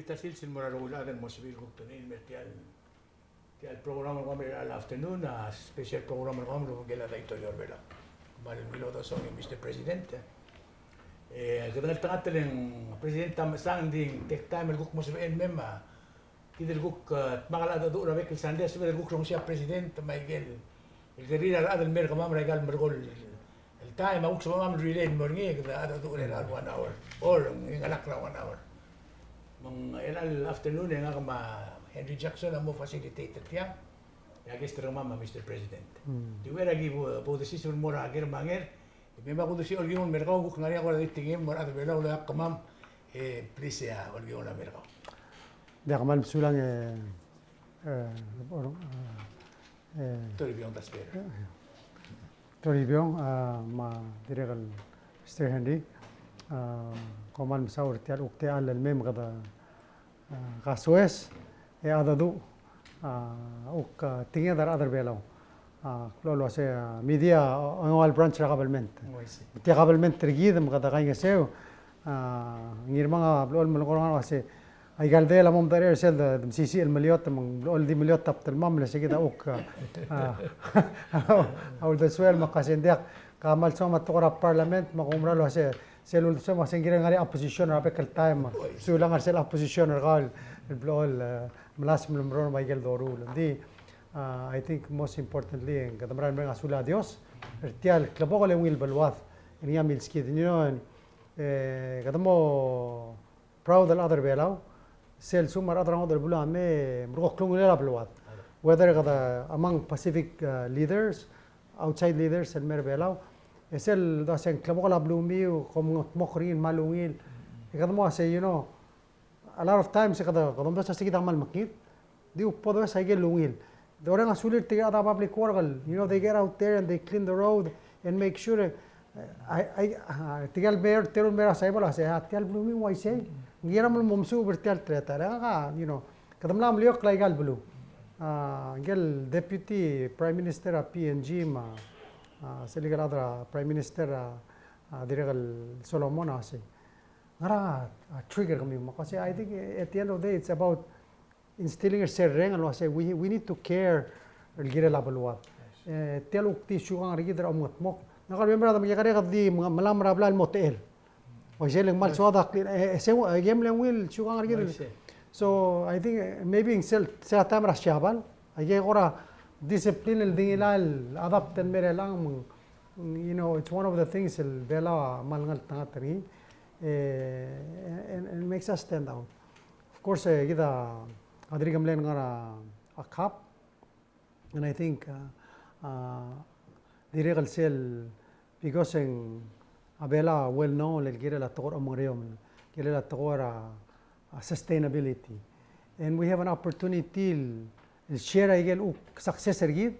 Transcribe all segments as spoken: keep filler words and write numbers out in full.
Ta sils el mo er a rokui el chad el mo sebechir el kuk tune in el mer tia el, tia el program er kemam er a afternoon, a special program er kemam el obengkel a Daitorio er a Belau. Me a ungil uldesuek, Mister President. E, kede ngeltengat el ng President a mechesang, ng di take time el kuk mo sebechel el mei me a kid el kuk, e, dmak el cheldecheduch er a bek el sandei, sebeched el kuk rongesii a President me aike el el kerir a rechad el mer kemam er aika el merekong el taem, a kuk sebechemam el relay el mo er ngii, e kede cheldecheduch er a one hour. Or, ng ngalek er a one hour. Me ng chelecha el afternoon e ngak me a Henry Jackson a mo facilitate er tiang. E a guest er kemam a Mister President. Di uchei er a ki bo, bo desiseb el mo er a ker me a nger, e me mo kudesii a olkingel el mer kau, kuk ngar er ngii a kora di tekingem el mo er a rechad er a Belau el okiu kemam, e please, e a olkingel el mer kau. Diak, kmal mesulang, e, e, E, Toribiong Dasper. E, Toribiong, a, me a dirrek el Mister Henry, a, kom kmal mesaul er tia el kuk techall el mei me kede, a, kasoes, e cheldecheduch, a, kuk, a, tekinged a rechad er a Belau. A, kuk el uase, a, media, a, ongeua el branch er a government. Oh, I see. Tia government er kid me kede kaingeseu, a, Ngirmang a blechoel el melekoi er ngak el uase, aika el deel a mo medechor er sel de, de mesisiich el meliot, me ng blechoel di meliot a bdelmam, le se kid a kuk, a, a uldesuel me a kase ng diak, ke kmal soam a tekoi er a parliament, me kom mera el uase, sel uldesuel me a se ng kirel ngar er ngii a opposition er a bek el taem, me sulang er sel opposition er kau el blechoel, e, melasem el meruul me aike el doruul. Ng di, a, I think most importantly, e ng kede mera el mereng a sulel a Dios er tia el klebokel e ungil beluad el ngii a milskid. You know, e, kede mo proud el chad er a Belau, sel lsekum a rechad er a ngodech el beluu a mei, me ng klungulel a beluad. Whether kede among Pacific, uh, leaders, outside leaders, el mer a Belau, e sel dua se ng klebokel a belumiu, kom mengedmokl er ngii el kmal ungil. E kede mo uase, you know, a lot of times, e kede, kede omes a se kid a kmal mekngit, di kuk bo domes aike el ungil. Doreng a sulir tirka el chad er a public work, you know, they get out there and they clean the road and make sure, e, a, a, a, tirka el mayor, teru el mayor er a Saibal a se, a, tia el beluu me ng uaisei. Ng kired el mo mesuub er tia el teletael, e, a, you know, kede mla meliokl aika el beluu. A, ngike el Deputy Prime Minister er a P N G me a, a, sel ikel chad er a Prime Minister, a, a, dirrek el Solomon a se, ngera a, a, trigger er kemiu me kau se, I think at the end of the day, it's about instilling er sel reng el uase we, we need to care el kirel a beluad. E, tia el kuk di siukang er kid er a omengedmokl. Ngak a remember a de mekekerei e kede di me-, melam er a blai el mo techel. Uaisei le ng kmal soad a clean, e, e, se, e, e mle ungil siukang er kid. So, I think, e, maybe ng sel, sel taem er a Siabal, aike kora discipline el di ngilai el adapt el mer elechang, you know, it's one of the things el Belau a kmal ngeltengat er ngii. E, and, and it makes us stand out. Of course, e, kid a dirk mle ngar er a, a, COP. And I think, a, a, dirrek el sel, because ng, a, Belau a well known el kirel a tekoi er a omengereomel, kirel a tekoi er a, a, sustainability. And we have an opportunity el, el share aike el kuk success er kid,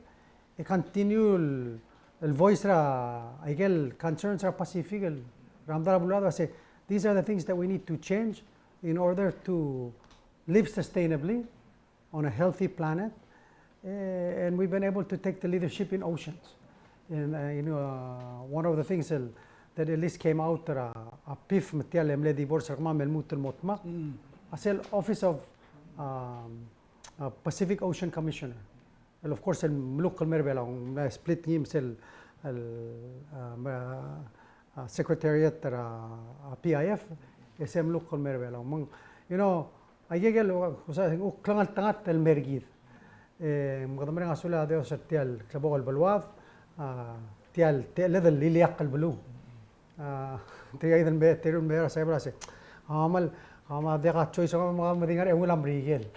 e continue el, el voice er a, aike el concerns er a Pacific, el, er a medal a beluad, el uase, these are the things that we need to change in order to live sustainably on a healthy planet. Eh, and we've been able to take the leadership in oceans. And, uh, you know, uh, one of the things that, that at least came out er a, a PIF me tia el mle divorce er kemam el lmuut el mo dmak, a sel Office of, um, uh, Pacific Ocean Commissioner. El, of course, el mluk el mer a Belau, ng mla split ngii me sel, el, uh, me, uh, secretariat er a, uh, PIF, e sel mluk el mer a Belau. Me ng, you know, aike el, uh, kuk klengeltengat el mer kid. E, me kede mereng a sulel a Dios er tia el klebokel el beluad, uh, tia el techelled el ileakl el beluu. Uh, tirka kid el me, teru el mayor er a Saibal a se, a kmal, a kmal diak a choice, a kmal di ngar er a eungel a Merikel.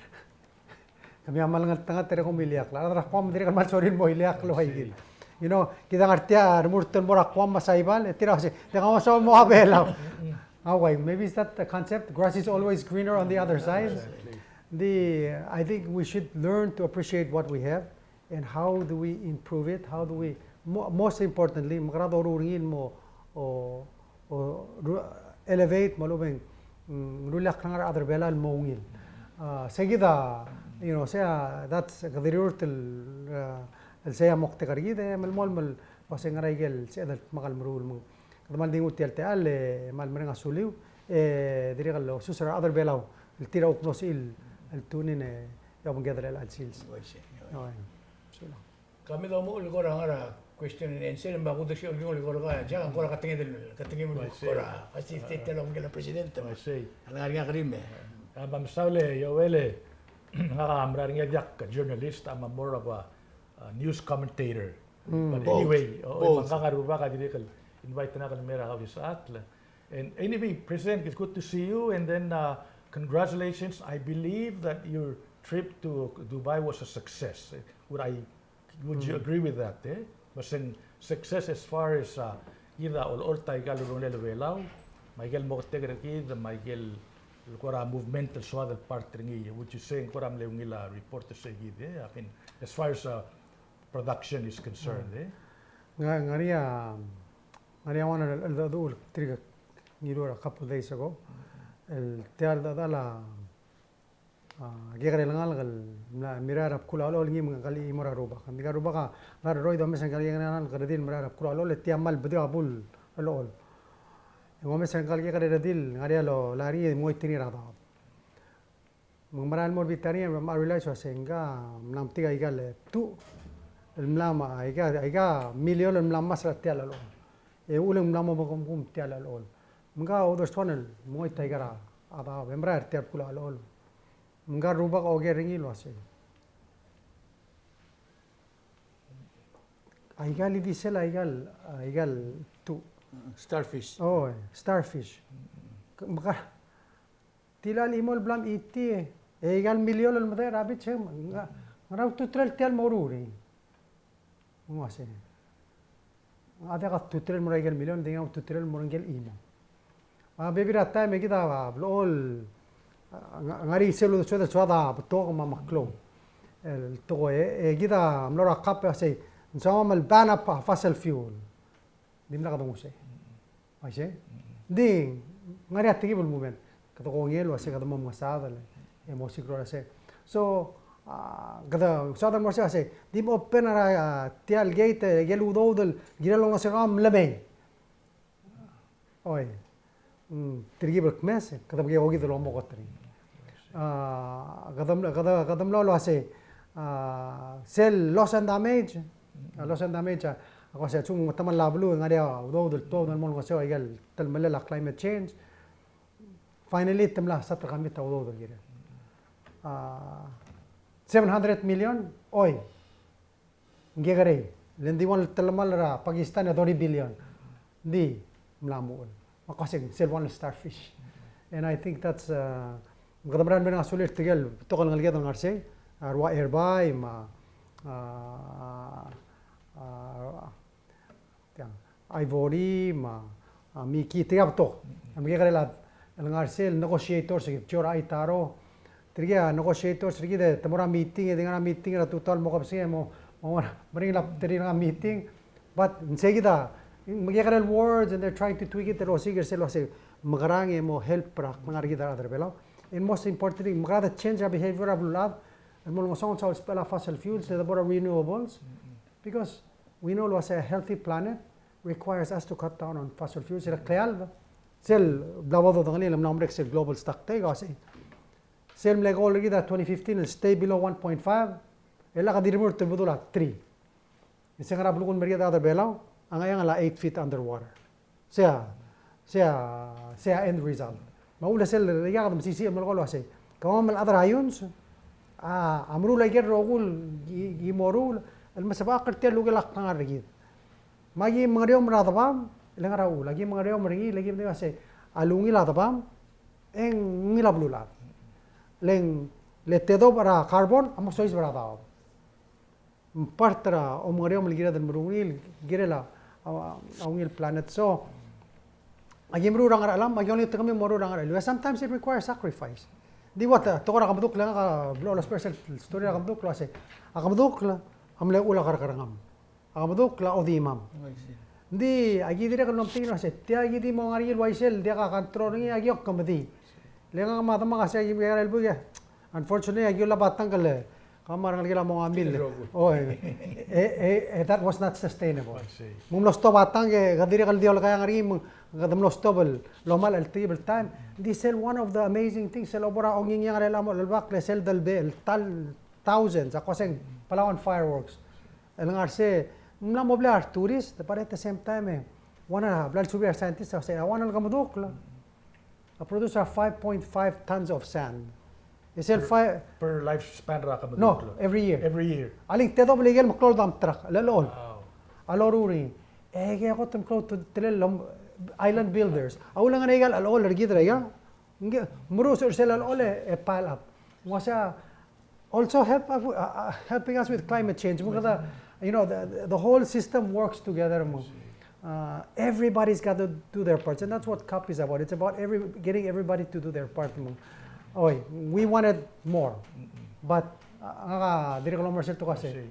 Kemiu a kmal ngeltengat e kom ileakl. A rechad er a Guam a dirrek el kmal sorir el mo ileakl el ua ikel. You know, kid a ngar tia el remurt el mo er a Guam me a Saibal, e tir a se, diak a soam el mo er a Belau. A uai, maybe it's that the concept, grass is always greener on the other side. Exactly. The, I think we should learn to appreciate what we have and how do we improve it, how do we, mo-, most importantly, mekera doruul er ngii el mo, o, o, ru-, elevate me a lechub e ng, mm, rullii a klengar er a rechad er a Belau el mo ungil. Ah, se kid a, you know, se a, that's, kede rirurt el, ah, el sei a moktek er kid, e melemolem el, ua se ngera ikel sebeched el dmak el meruul me ng. Kede kmal di nguu tia el techall, e kmal mereng a suliu, e dirrek el osus er a rechad er a Belau. el tir a kuk mlo sebechir el tune in e obengked er chelecha el sils. Oi, sei. Oi. Sulang. Kemiu a mo el kora ngar er a question and answer, me a kuk di se el ungil kora ka, diak kora ketenged el, ketenged el kora facilitate el obengkel a president. Oi, sei. A lengar er ngii a kerim e. A, me a mesaul e Joel e, ngak a mera er ngii a diak journalist, I'm a more of a, a news commentator. Mm. But anyway, o, o, me ngak a rubak a dirrek el invite er ngak el mei er a Kausisechakl. And anyway, President, it's good to see you, and then, uh, congratulations. I believe that your trip to Dubai was a success. Would I, would you agree with that, eh? Meseng success as far as, uh, kid a olecholt a ikal ureor er a Belau, me a ikel moketek er kid, me a ikel kora movement el soad el part er ngii. Would you say kora mle ungil a report er se kid, eh? I mean, as far as, uh, production is concerned, eh? Ng ngar er ngii a, ng ngar er ngii a one el, el, el, el tirke el ngii er a couple days ago. El tia el, el, el, a, kekerei el ngalek el mla, mirrael er a bkul a olecholt, ngii me ngkal chimo er a rubak. Ngika el rubak a ngar er a roid e omes e ngkal kekerei el ngalek el redil mirrael er a bkul a olecholt, e tia kmal bedik a bul olecholt. E ng omes e ngkal kekerei el redil, ng ngar er ngii a lo, lorael e mengoit er ngii er a daob. Me ng mera el mo er a bita er ngii, me a realize el uasei ngka a mla metik a ikal tuch el mla me a ika, ika million el mla ngmasech er tia el olecholt. E uchul e ng mla mo mekum tia el olecholt. Me ngka a oderswan el mengoit a ika er a daob, e merael er tia el bkul a olecholt. Me ngka el rubak a oker er ngii el uasei, a ikal di sel a ikal, a ikal tuch. Starfish. Oh, e, starfish. Me ka, Tilechang el chimo el bla mechitechei, e ikal million el medechel er a beach, e ng, ngera ultutelel tia el moruul e. Ng uasei, a diak a ultutelel el mo er a ikal million, ng di ngera ultutelel el mo er ngike el chimo. A bebil er a taem e kid a blechoel, a, ng, ngar er ngii sel uldesued el soad a betok me a meklou el tekoi, e kid a mlo er a kap e uasei, ng soam el ban a fossil fuel. Dimlak dongusei. Uaisei? Di, ng ngar er ngii a tekib el movement. Kede kongei el uasei kede mo mengesaod el, e mo siik el uasei. So, a, kede soad el mo er sei, uasei, di mo open er a, a, tia el gate, e, el udoud el kirel el olengeseu er kau me lemei. Oi. Mm, tirkib el kmes, kede mekekokid el omokot er ngii. A, kede, kede, kede mlo el uasei, a, sel loss and damage, a, loss and damage, a, a ko uasei a lsekum ng metemall a beluu, e ng ngar er ngii a udoud el tuobed el mo olengeseu a ikel telemellel a climate change. Finally, te mla start er kemiu a udoud el kirel. A, seven hundred million, oi. Ng kekerei, le ng di one el telemall er a Pakistan e thirty billion. Ng di mla muchel. Me a ko uasei sel one el starfish. And I think that's, uh, kede mera el mereng a sulir tirke el betok el ngeleked el ngar er sei, a rua Airbai, me a, a, a, tiang, Ivory, me a, a, Miki, tirke a betok. Me a kekerei el chad el ngar er sei el negotiators er kid, Jora Aitaro, tirke a negotiators er kid e te mo er a meeting, e di ngar er a meeting er a tutau el mo kebesengei e mo, mo meringel a bterir er a meeting. But ng sei kid a, me a kekerei el words, and they're trying to tweak it, el osiik er sel uasei, mekerang e mo help er a klengar er kid a rechad er a Belau. And most importantly, mekerang e de change er a behavior er a beluulechad el mo olengesonges a usbechel a fossil fuels, e de bo er a renewables. Because we know el uasei a healthy planet requires us to cut down on fossil fuels. E a kleald, sel bla bo dodengelii el mla merek sel global stock take, a uasei, sel mle goal er kid er a twenty fifteen el stay below one point five, e lak di remurt el bedul a three. E se ngera belkul el mer kid a rechad er a Belau, a Ngcheangel a eight feet underwater. Sei a, sei a, sei a end result. Me a uchul e sel, e a kede mesisiich el melekoi el uasei, kemam el chad er a iungs a, a meruul a ikel rokui el ki, ki moruul el mesebechakl er tia el lukel a klengar er kid. Me aki mengereomel er a debam, e le ngera uchul, aki mengereomel er ngii, le ki medengei el uasei, a lungil a debam, e ng ungil a beluulechad. Le ng, le tedobech er a carbon a mo soiseb er a daob. Ng part er a omengereomel el kired el meruul, el kirel a, a, a ungil planet. So, aki meruul er a ngerchelam, aki olengit er kemiu el meruul er a ngercheliu. Sometimes it requires sacrifice. Di ua te, tekoi er a kemedukl, e ngak a blechoel a special story er a kemedukl el uasei, a kemedukl a mle uchul a kerrekerengam. A kemedukl a odimam. Ng di, aki dirrek el mlo metik el uasei, tia ki di mo ngar er ngii el uaisei el diak a control er ngii, aki kuk kemedii. Le ngak me a demak a sei, aki mle ngar er a buik e, unfortunately, aki ulab a tangk el, kemam a rengelekel a mo ngmai el. Oh, e, e, e, that was not sustainable. Me ng mlo stop a tangk e, ke dirrek el di olekaiang er ngii, me ng Kede mlo stop el, el omall el tibel time. Di sel one of the amazing things, sel obo er a ongingiang er a lemolem el bak, le sel delbech el tal thousands, a kmo se ng Palauan fireworks. El ngar se, ng mla mo blai a retourist, but at the same time, e, one er a, bla lesubii a rescientist, a se, a one el kemedukl a produce a five point five tons of sand. E sel per, five per lifespan er a kemedukl. No, every year. Every year. A le ng tedobel ikel meklou el dump truck, el, el, el. Wow. A loruul er ngii. E ke kot el meklou a ultutelel el island builders. A ulengar er ngii a ikel, el, el, er kid er a, ia. Ng meruul er sel, el, el, e pile up. Ng uaisei a also help, uh, uh, helping us with climate change. Me kede, you know, the, the whole system works together, me. Uh, everybody's got to do their parts, and that's what COP is about. It's about every, getting everybody to do their part, me. Oi, we wanted more, but, uh, ngak a dirrek el oumera sel tekoi a se,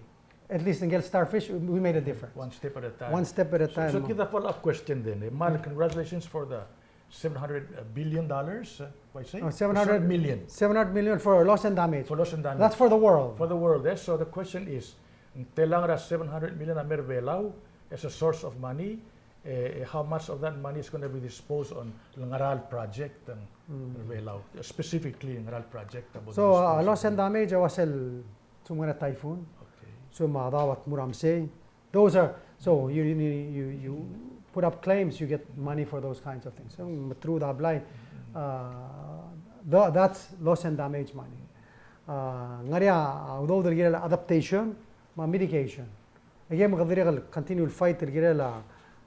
at least ngikel Starfish, we made a difference. One step at a time. One step at a time. So, so kid a follow-up question then. E, Mal, congratulations for the seven hundred billion dollars, uh, what I say? Oh, seven hundred, seven hundred million. Seven hundred million for loss and damage. For loss and damage. That's for the world. For the world, yes. So the question is, ng telang er a seven hundred million a mei er a Belau as a source of money, e, e, how much of that money is gonna be disposed on el ngar er a project er a Belau, specifically el ngar er a project about. So, uh, loss and damage, a ua sel, sel ngar er a typhoon. Okay. So, me a daob a tmuu er a mesei. Those are, so you, you, you, you put up claims, you get money for those kinds of things. So, me truda blai, uh, tha-, that's loss and damage money. Uh, ngar er ngii a, uh, udoud el kirel adaptation, me a mitigation. Again, me kede dirrek el continue el fight el kirel a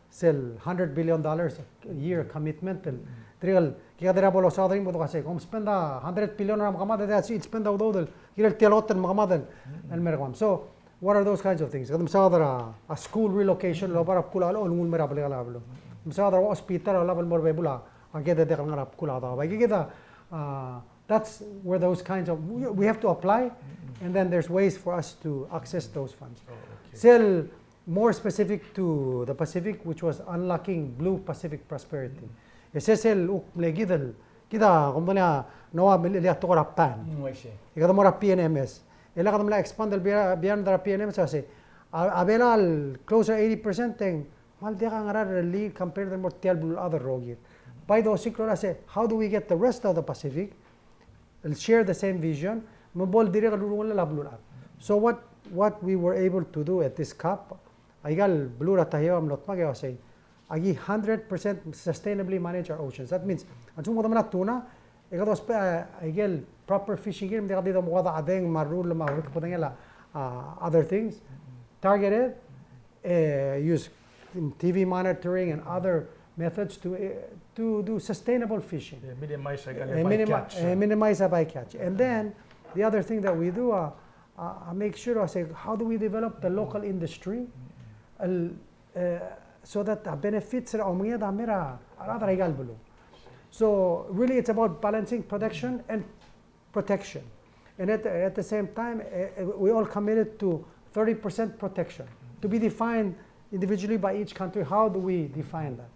sel hundred billion dollars a year commitment el, dirrek el, kid a dirrek el bo losaod er ngii me kede ua se, kom spend a hundred billion er a mekemad, that's it, spend a udoud el kirel tia el kot el mekemad el, el mer kemam. So, what are those kinds of things? Kede mesaod er a, a school relocation, el oba er a bkul a chelechol el nguu el mer a belkul a beluu. Mesaod er a hospital, el olab el mo er a bebul a, a kede diak el ngar er a bkul a daob. Bai kid a, uh, that's where those kinds of, we, we have to apply, and then there's ways for us to access those funds. Oh, okay. Sel more specific to the Pacific, which was unlocking blue Pacific prosperity. E se sel, uk, mle kid el, kid a, kom dongii a, Noah, mle, mle tekoi er a PAN. Mm, I see. E kede mo er a P N M S. E le kede mla expand el beyond, beyond er a P N M S, a se, a, a Belau el close er a eighty percent e ng, kmal diak a ngera el rellii compared el mo er tia el beluulechad el rokir. Bai dosiik el uase, how do we get the rest of the Pacific el share the same vision, me bo el dirrek el urungulel a beluulechad. So what, what we were able to do at this COP, aika el beluu er a Taiwan a mlo dmak e uasei, aki hundred percent sustainably manage our oceans. That means, a lsekum kede mla tuna, e kede ousbech a, aike el proper fishing gear, me ng diak di domekoad a chedeng me a rullem me a bek el bedengel a, uh, other things. Targeted, e use T V monitoring and other methods to, e, to do sustainable fishing. E minimize a, e, minimi-, bycatch, e, minimize a bycatch. And then the other thing that we do, uh, uh, make sure, I say, how do we develop the local industry, el, e, so that the benefits er a omenged a mer a rechad er aika el beluu. So really it's about balancing production and protection. And at, at the same time, eh, eh, we all committed to thirty percent protection, to be defined individually by each country. How do we define that?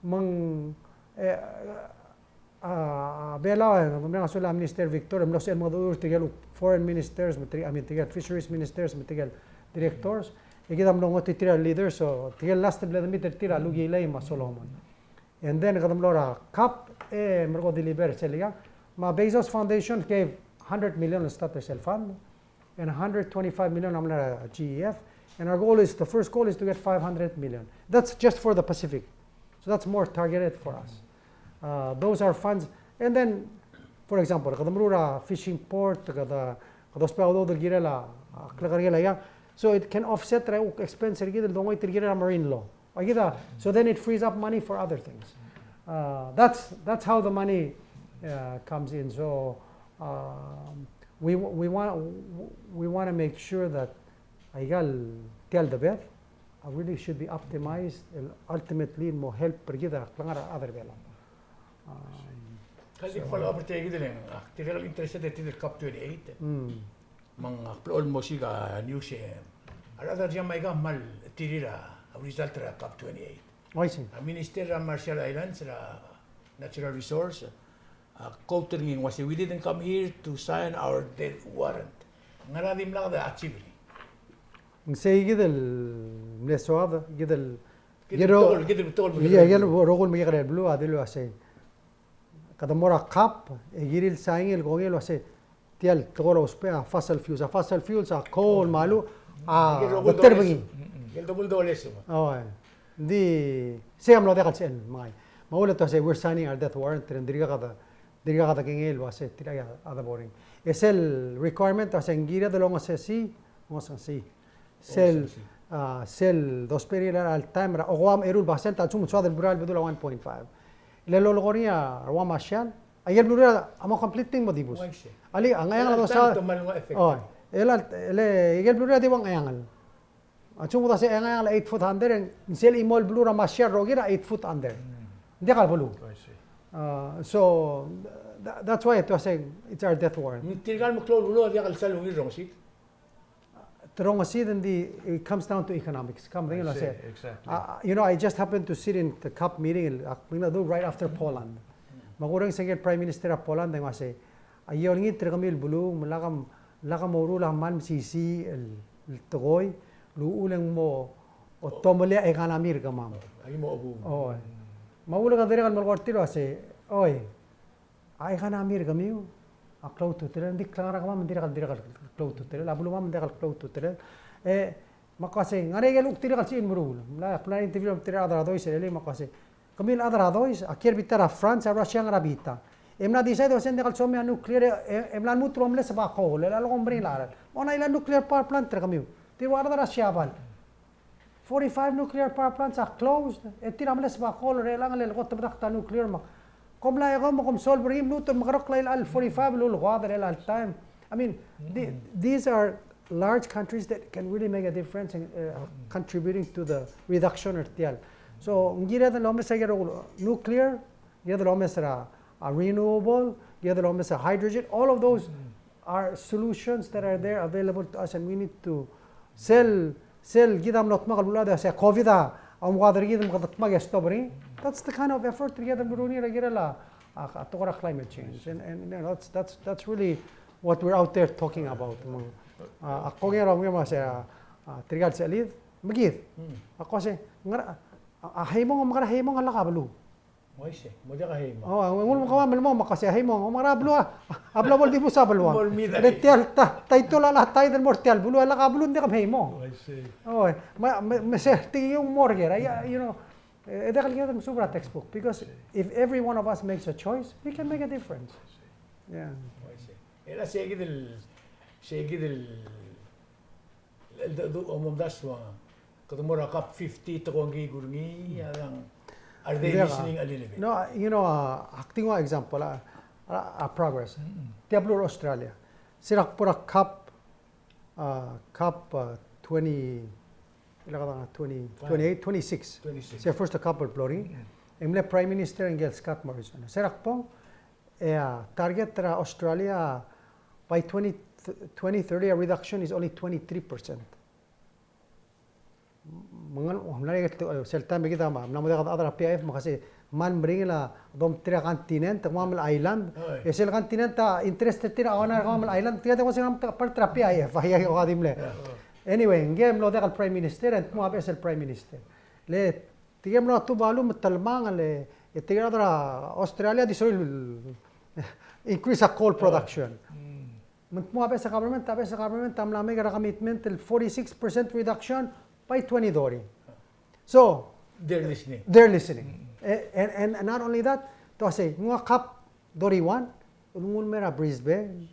Me ng, eh, a, a Belau, e, me ng a sulang a Minister Victor, e mlo sebechel el mo dmu er tirke el foreign ministers, me tir-, I mean, tirke el fisheries ministers, me tirke el directors, e kid a mlo ngoititerir a leaders, so tirke el last el bla de meet er tir a Lucky Lei me a Solomon. And then kede mlo er a COP, e, me ko deliver sel ikang. Me a Bezos Foundation gave hundred million el start er sel fund, and hundred twenty-five million a mla er a G E F. And our goal is, the first goal is to get five hundred million. That's just for the Pacific. So that's more targeted for us. Uh, those are funds. And then, for example, kede meruul er a fishing port, kede, kede ousbech a udoud el kirel a, a, klekerkel a ikang. So it can offset er a expense er kid el dongoit el kirel a marine law. Aikid a, so then it frees up money for other things. Uh, that's, that's how the money, uh, comes in. So, um, we, we want, we wanna make sure that aika el tia el debed, uh, really should be optimized, el ultimately mo help er kid a klengar er a rechad er Belau. Um, Ka di so follow up er tia kid el, ah, tirke el interested er tia el COP twenty-eight. Mm. Me ng, ah, blechoel el mo siik a news e a rechad er a Jamaica a kmal tirir a result er a COP twenty-eight. Oh, I see. A Minister er a Marshall Islands er a Natural Resource a quote er ngii, ng uase, "We didn't come here to sign our death warrant." Ngera dimlak de achieve er ngii? Ng sei kid el mle soad, kid el Kid el rokui, kid el rokui el mekekerei el beluu a dilu el uasei, kede mo er a COP, e kirir el sain el kongei el uasei tia el tekoi el ousbech a fossil fuels. A fossil fuels a coal me a llach a beterbengii. Kid el double dollars. Oh, e. Ng di sei a mlo diak el sel mengai. Me a uchul e te uasei we're signing our death warrant, e ng dirkak kede, dirkak kede kengei el uasei tirka a de boring. E sel requirement a uasei ng kired el ongesisii, ongesisii sel, a, sel dousbech er ngii er a chelecha el taem er a okeua me a eru el basent a lsekum ng soad el blurur a lebeduul a one point five. Le lolekoi er ngii a rua Marshall, a ikel blurur a mo completely mo dibus. Alii, a Ngcheangel a dosa. Oh, el, el, ikel blurur a di ua Ngcheangel. A lsekum ng uasei Ngcheangel a eight foot under, e ng sel chimo el blurur a Marshall el rokir a eight foot under. Ng diak el beluu. Uh, so, tha-, that's why te uasei it's our death warrant. Tirka el meklou el beluu a diak el sal ungil el rongesid. Te rongesid, and the, it comes down to economics. Come, I see, exactly. Uh, you know, I just happened to sit in the COP meeting, uh, you know, right after Poland. Me a kureng sengkio el Prime Minister er a Poland, e ng uasei, a iongit er kemiu el beluu, me lak, lak moruul a kmal mesisiich el, el tekoi, el uchul e ng mo otomelii a economy er kemam. Aki mo obu. Oi. Me a uchul e kede dirrek el melekoi er tir el uasei, oi, a economy er kemiu a klou a ultutelel, ng di klengar er kemam me ng dirrek el, dirrek el klou a ultutelel, a beluu er kemam ng diak el klou a ultutelel. E, me ak uasei, ng ngar er ngii a ikel kuk dirrek el sebechir el meruul. Mla, mla interview er tir a rechad er a Dois el, me ak uasei, kemiu el chad er a Dois, a kiei er a bita er a France, a Russia a ngar er a bita. E mla decide el uasei ng diak el soam a nuclear, e, e mla lmuut el omeleseb a coal, e a leko meringel a cheral. Mo ngera a nuclear power plant er kemiu? Tir a rechad er a Siabal. Forty-five nuclear power plants are closed. E tir a meleseb a coal er chelechang e le kot el medakt a nuclear me. Kom mla, e kom, kom solve er ngii, mluut el mekeroul a chelecha el forty-five el ulekoad er chelecha el taem. I mean, the, these are large countries that can really make a difference in, uh, contributing to the reduction er tial. So, ng kired el omes a ikel rokui el nuclear, kired el omes er a, a renewable, kired el omes er a hydrogen, all of those are solutions that are there available to us, and we need to sel, sel kid a mlo dmak el beluulechad, se COVID a omekoad er kid me kede dmak e stop er ngii. That's the kind of effort er kid el meruul er ngii er a kirel a, a, a tekoi er a climate change. And, and, you know, that's, that's, that's really what we're out there talking about. Me ng, a, a kongei er a ungil me se, a, a, tirka el sechelid, me kid. A ko se, ngera, a, a Heimong, me ngera Heimong a lak a beluu. Mo isei, mo diak a Heimong. Oh, ng ulu kemam el mo, me ko se a Heimong, mo ngera beluu a, a bla bo el dibus a beluang. Mo el midai. Le tial ta, title a title el mo er tial beluu, a lak a beluu ng diak a Heimong. Oh, I see. Oh, me, me, me se, tirke el mo er ker, I, you know, e diak el kired el mesuub er a textbook, because if every one of us makes a choice, we can make a difference. Yeah. Oh, I see. E le se kid el, se kid el, el, el, omdasu a, kede mo er a COP fifty, te ko ngii, kuk ngii, a, are they listening a little bit? No, you know, a, ak di nguu a example, a, a, a progress. Tia beluu er a Australia. Se er a kbo er a COP, a, COP, a, twenty, twenty, twenty-eight, twenty-six. Twenty-six. Se er a first COP el blo er ngii. E mle Prime Minister ngike el Scott Morrison. Se er a kbong, e a target er a Australia by twenty, twenty thirty, a reduction is only twenty-three percent. Me ng, oh, mla er ngii a, sel taem e kid a, mla mo diak a chad er a P I F, me ko se kmal meringel a domtechir a continent, kemam el island. E sel continent a interest er tir a owner er kemam el island, tirka a di ko se ng part er a P I F, a, a, a, di mle. Anyway, ngii a mlo diak el Prime Minister, e ng mo a beches el Prime Minister. Le tirke el mlo er a Tuvalu me telemangel, e tirke el chad er a Australia a di sorir el increase a coal production. Me ng mo a beches el government, a beches el government a mla make er a commitment el forty-six percent reduction by twenty thirty. So, they're listening. They're listening. E, and, and not only that, te uasei, nguu a COP thirty-one, nguu el mei er a Brisbane,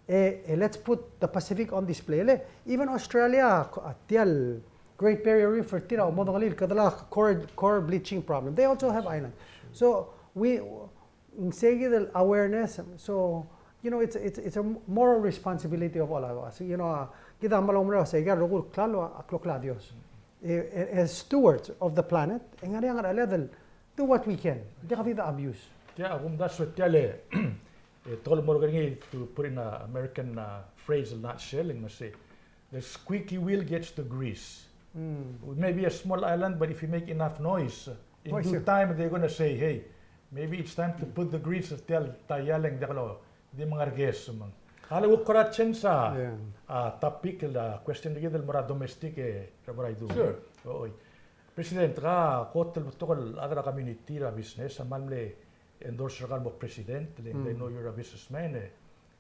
E, e, let's put the Pacific on display. Le, even Australia, ko-, a, tial Great Barrier Reef er tir a mo dengelii el kede mla coral, coral bleaching problem. They also have island. So, we, ng sei kid el awareness. So, you know, it's, it's, it's a moral responsibility of all of us. You know, a, kid a mla oumera se kid a rokui el klalo a, a klokl a Dios. E, e, as stewards of the planet, e ng ngar er ngii a ngerecheled el do what we can. Diak di de abuse. Tia, a kumdasu e tia le, e, tekoi el mo er ngii, to put in a American, uh, phrase, el nutshell, e ng uasei, the squeaky wheel gets the grease. We may be a small island, but if we make enough noise, in due time, they're gonna say, "Hey, maybe it's time to put the grease er tia el taial e ng diak lo di mengerkes." Me ng, a le kuk kora change a, a topic, el, a question er kid el mo er a domestic, e, er a Boraidu. Sure. Oi. President, ke kot el betok el chad er a community er a business a kmal mle endorse er kau el mo president, le they know you're a businessman, e,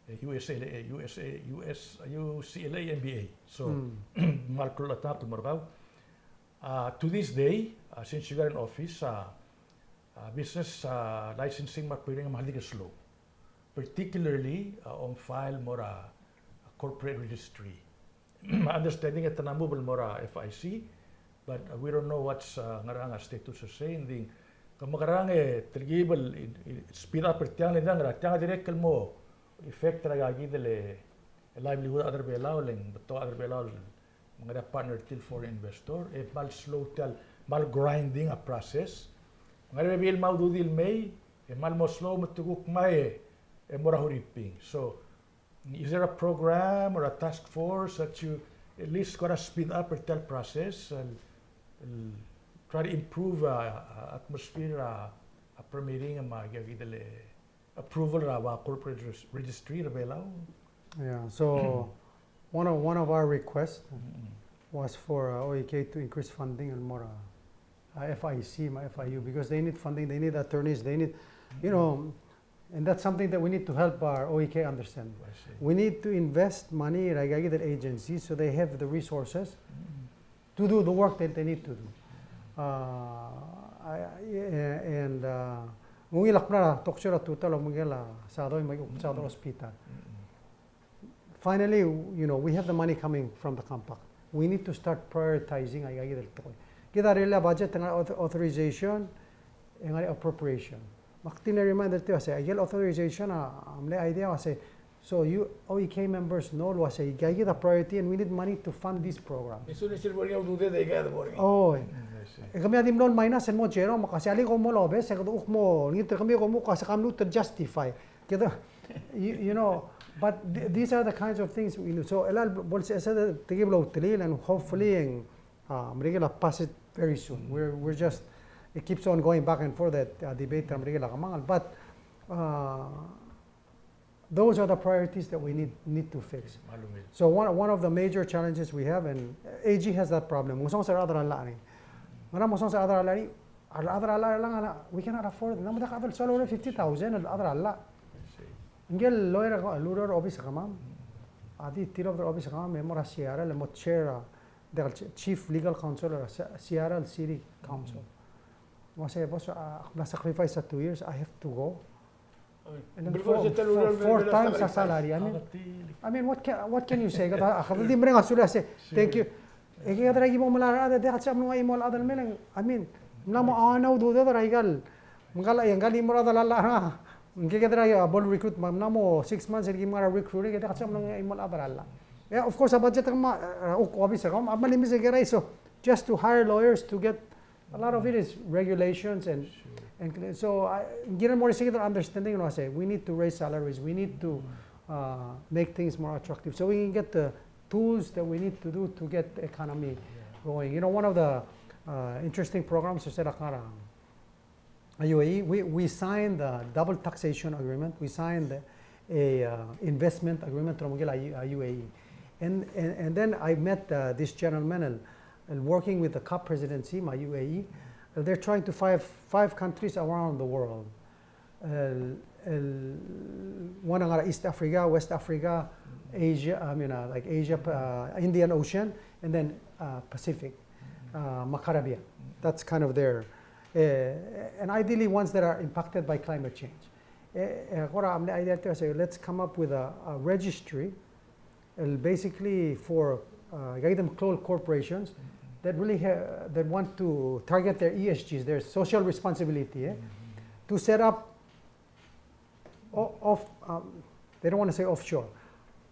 e, U S A, e, U S A, U S, U C L A M B A. So, kmal klou el chetengakl el mo er kau. Uh, to this day, uh, since you got in office, uh, uh, business, uh, licensing me a permitting a kmal di el slow. Particularly, uh, on file el mo er a corporate registry. Understanding e te mla move el mo er a F I C, but, uh, we don't know what's, uh, ngerang a status er sei, ng di, ke mekerang e telkib el, el, el speed up er tiang, le ng di ngerang, tiang a dirrek el mo effect er aikakid el, el livelihood er a rechad er a Belau, le ng betok a rechad er a Belau el ngar er ngii a partner er tir el foreign investor, e kmal slow tia el, kmal grinding a process. Ngar er ngii a bebil el mo ududir el mei, e kmal mo slow me te kuk mei, e mo er a Huriping. So, is there a program or a task force that you at least kora speed up er tia el process, el, el try to improve, uh, uh, atmosphere, uh, uh, permitting me aikakid el approval er a ua corporate regis-, registry er a Belau? Yeah, so one of, one of our requests was for, uh, O E K to increase funding el mo er a, uh, F I C me a F I U, because they need funding, they need attorneys, they need, you know, and that's something that we need to help our O E K understand. I see. We need to invest money er aikakid el agency so they have the resources to do the work that they need to do. Uh, I, I, and, uh, ng ungil a kmal a talk show er a tutau el obengkel a Sadoi me a Sadoi Hospital. Finally, you know, we have the money coming from the compact. We need to start prioritizing aikakid el tekoi. Kid a rirellii a budget, ngar er ngii a auth-, authorization, e ngar er ngii a appropriation. Me ak di el remind er tir el uasei, aikel authorization a, a mle idea el uasei, so you O E K members know el uasei, aikakid a priority and we need money to fund this program. As soon as you're working out, do they get the working. Oh, e kemiu a di mlo el minus el mo zero, me ke uasei, alii kom mo lobes, e kede kuk mo, ngii er kemiu kom kuk uasei, ke mluut el justify. Kede, you, you know, but th-, these are the kinds of things we know. So, el bo el se, se, te kid el ultuil, and hopefully, and, uh, Merikel a pass it very soon. We're, we're just, it keeps on going back and forth, that, uh, debate er a Merikel a kemanget. But, uh, those are the priorities that we need, need to fix. So one, one of the major challenges we have, and A G has that problem. Ng songes er a rechad er a llach er ngii. Ngera me ng songes er a rechad er a llach er ngii, a rechad er a llach er a llach, we cannot afford it. Ng diak a chad el soal er a fifty thousand el chad er a llach. Ngike el lawyer, el ureor er a obis er kemam, a di tilobed er a obis er kemam, e mo er a Seattle, e mo chair, a, diak el ch-, chief legal counsel er a Se-, Seattle City Council. Ng uasei, boss, a, ak mla sacrifice a two years, I have to go. And then four, four, four times a salary. I mean, I mean, what can, what can you say? Kede, a, kede di mereng a sulir el uasei, thank you. E kid a di mo melai a rechad, e diak el sebecham el nguu a chimo el chad el mei, I mean, ng mla mo a, a, no, dude, er a ikal, me ng kal, e ng kal chimo el chad er a llach er ngii. Ng kid a di bo el recruit, me ng mla mo six months el ki ngar er a recruiting, e diak el sebecham el nguu a chimo el chad er a llach. Yeah, of course, a budget er kemam, a, a, uk obis er kemam, a kmal mesa el kerai, so just to hire lawyers to get, a lot of it is regulations and, and so, a, ng kirel mo er sei kid el understanding el uasei, we need to raise salaries, we need to, uh, make things more attractive so we can get the tools that we need to do to get the economy going. You know, one of the, uh, interesting programs er se er a ngar er a U A E, we, we signed a double taxation agreement, we signed a, uh, investment agreement er a Merikel a, a U A E. And, and, and then I met, uh, this gentleman, el, el working with the COP presidency, me a U A E. Uh, they're trying to five, five countries around the world. El, el, one ngar er a East Africa, West Africa, Asia, I mean, uh, like Asia, uh, Indian Ocean, and then, uh, Pacific, uh, me a Caribbean. That's kind of their, uh, and ideally ones that are impacted by climate change. E, e, kora a mle idea er tir el uasei, let's come up with a, a registry el basically for, uh, aika kid el meklou el corporations that really ha-, that want to target their E S Gs, their social responsibility, eh, to set up o-, off, um, they don't want to say offshore,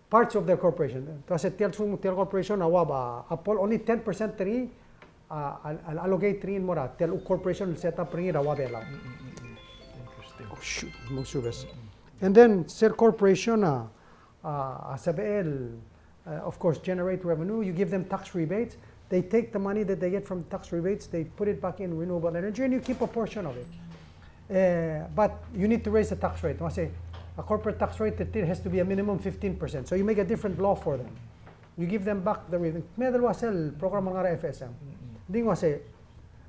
parts of their corporation. Te uasei tia el, tia el corporation a uab a Apple, only ten percent er ngii a, a, a allocate er ngii el mo er a tia el corporation el set up er ngii er a ua Belau. Interesting. Oh, shoot, mo subes. And then, sel corporation a, a, a sebechel, uh, of course, generate revenue, you give them tax rebates, they take the money that they get from tax rebates, they put it back in renewable energy, and you keep a portion of it. Uh, but you need to raise the tax rate. Ng uasei, a corporate tax rate, it has to be a minimum fifteen percent. So you make a different law for them. You give them back the re-, me a di el uasei el program el ngar er a F S M. Ng di ng uasei,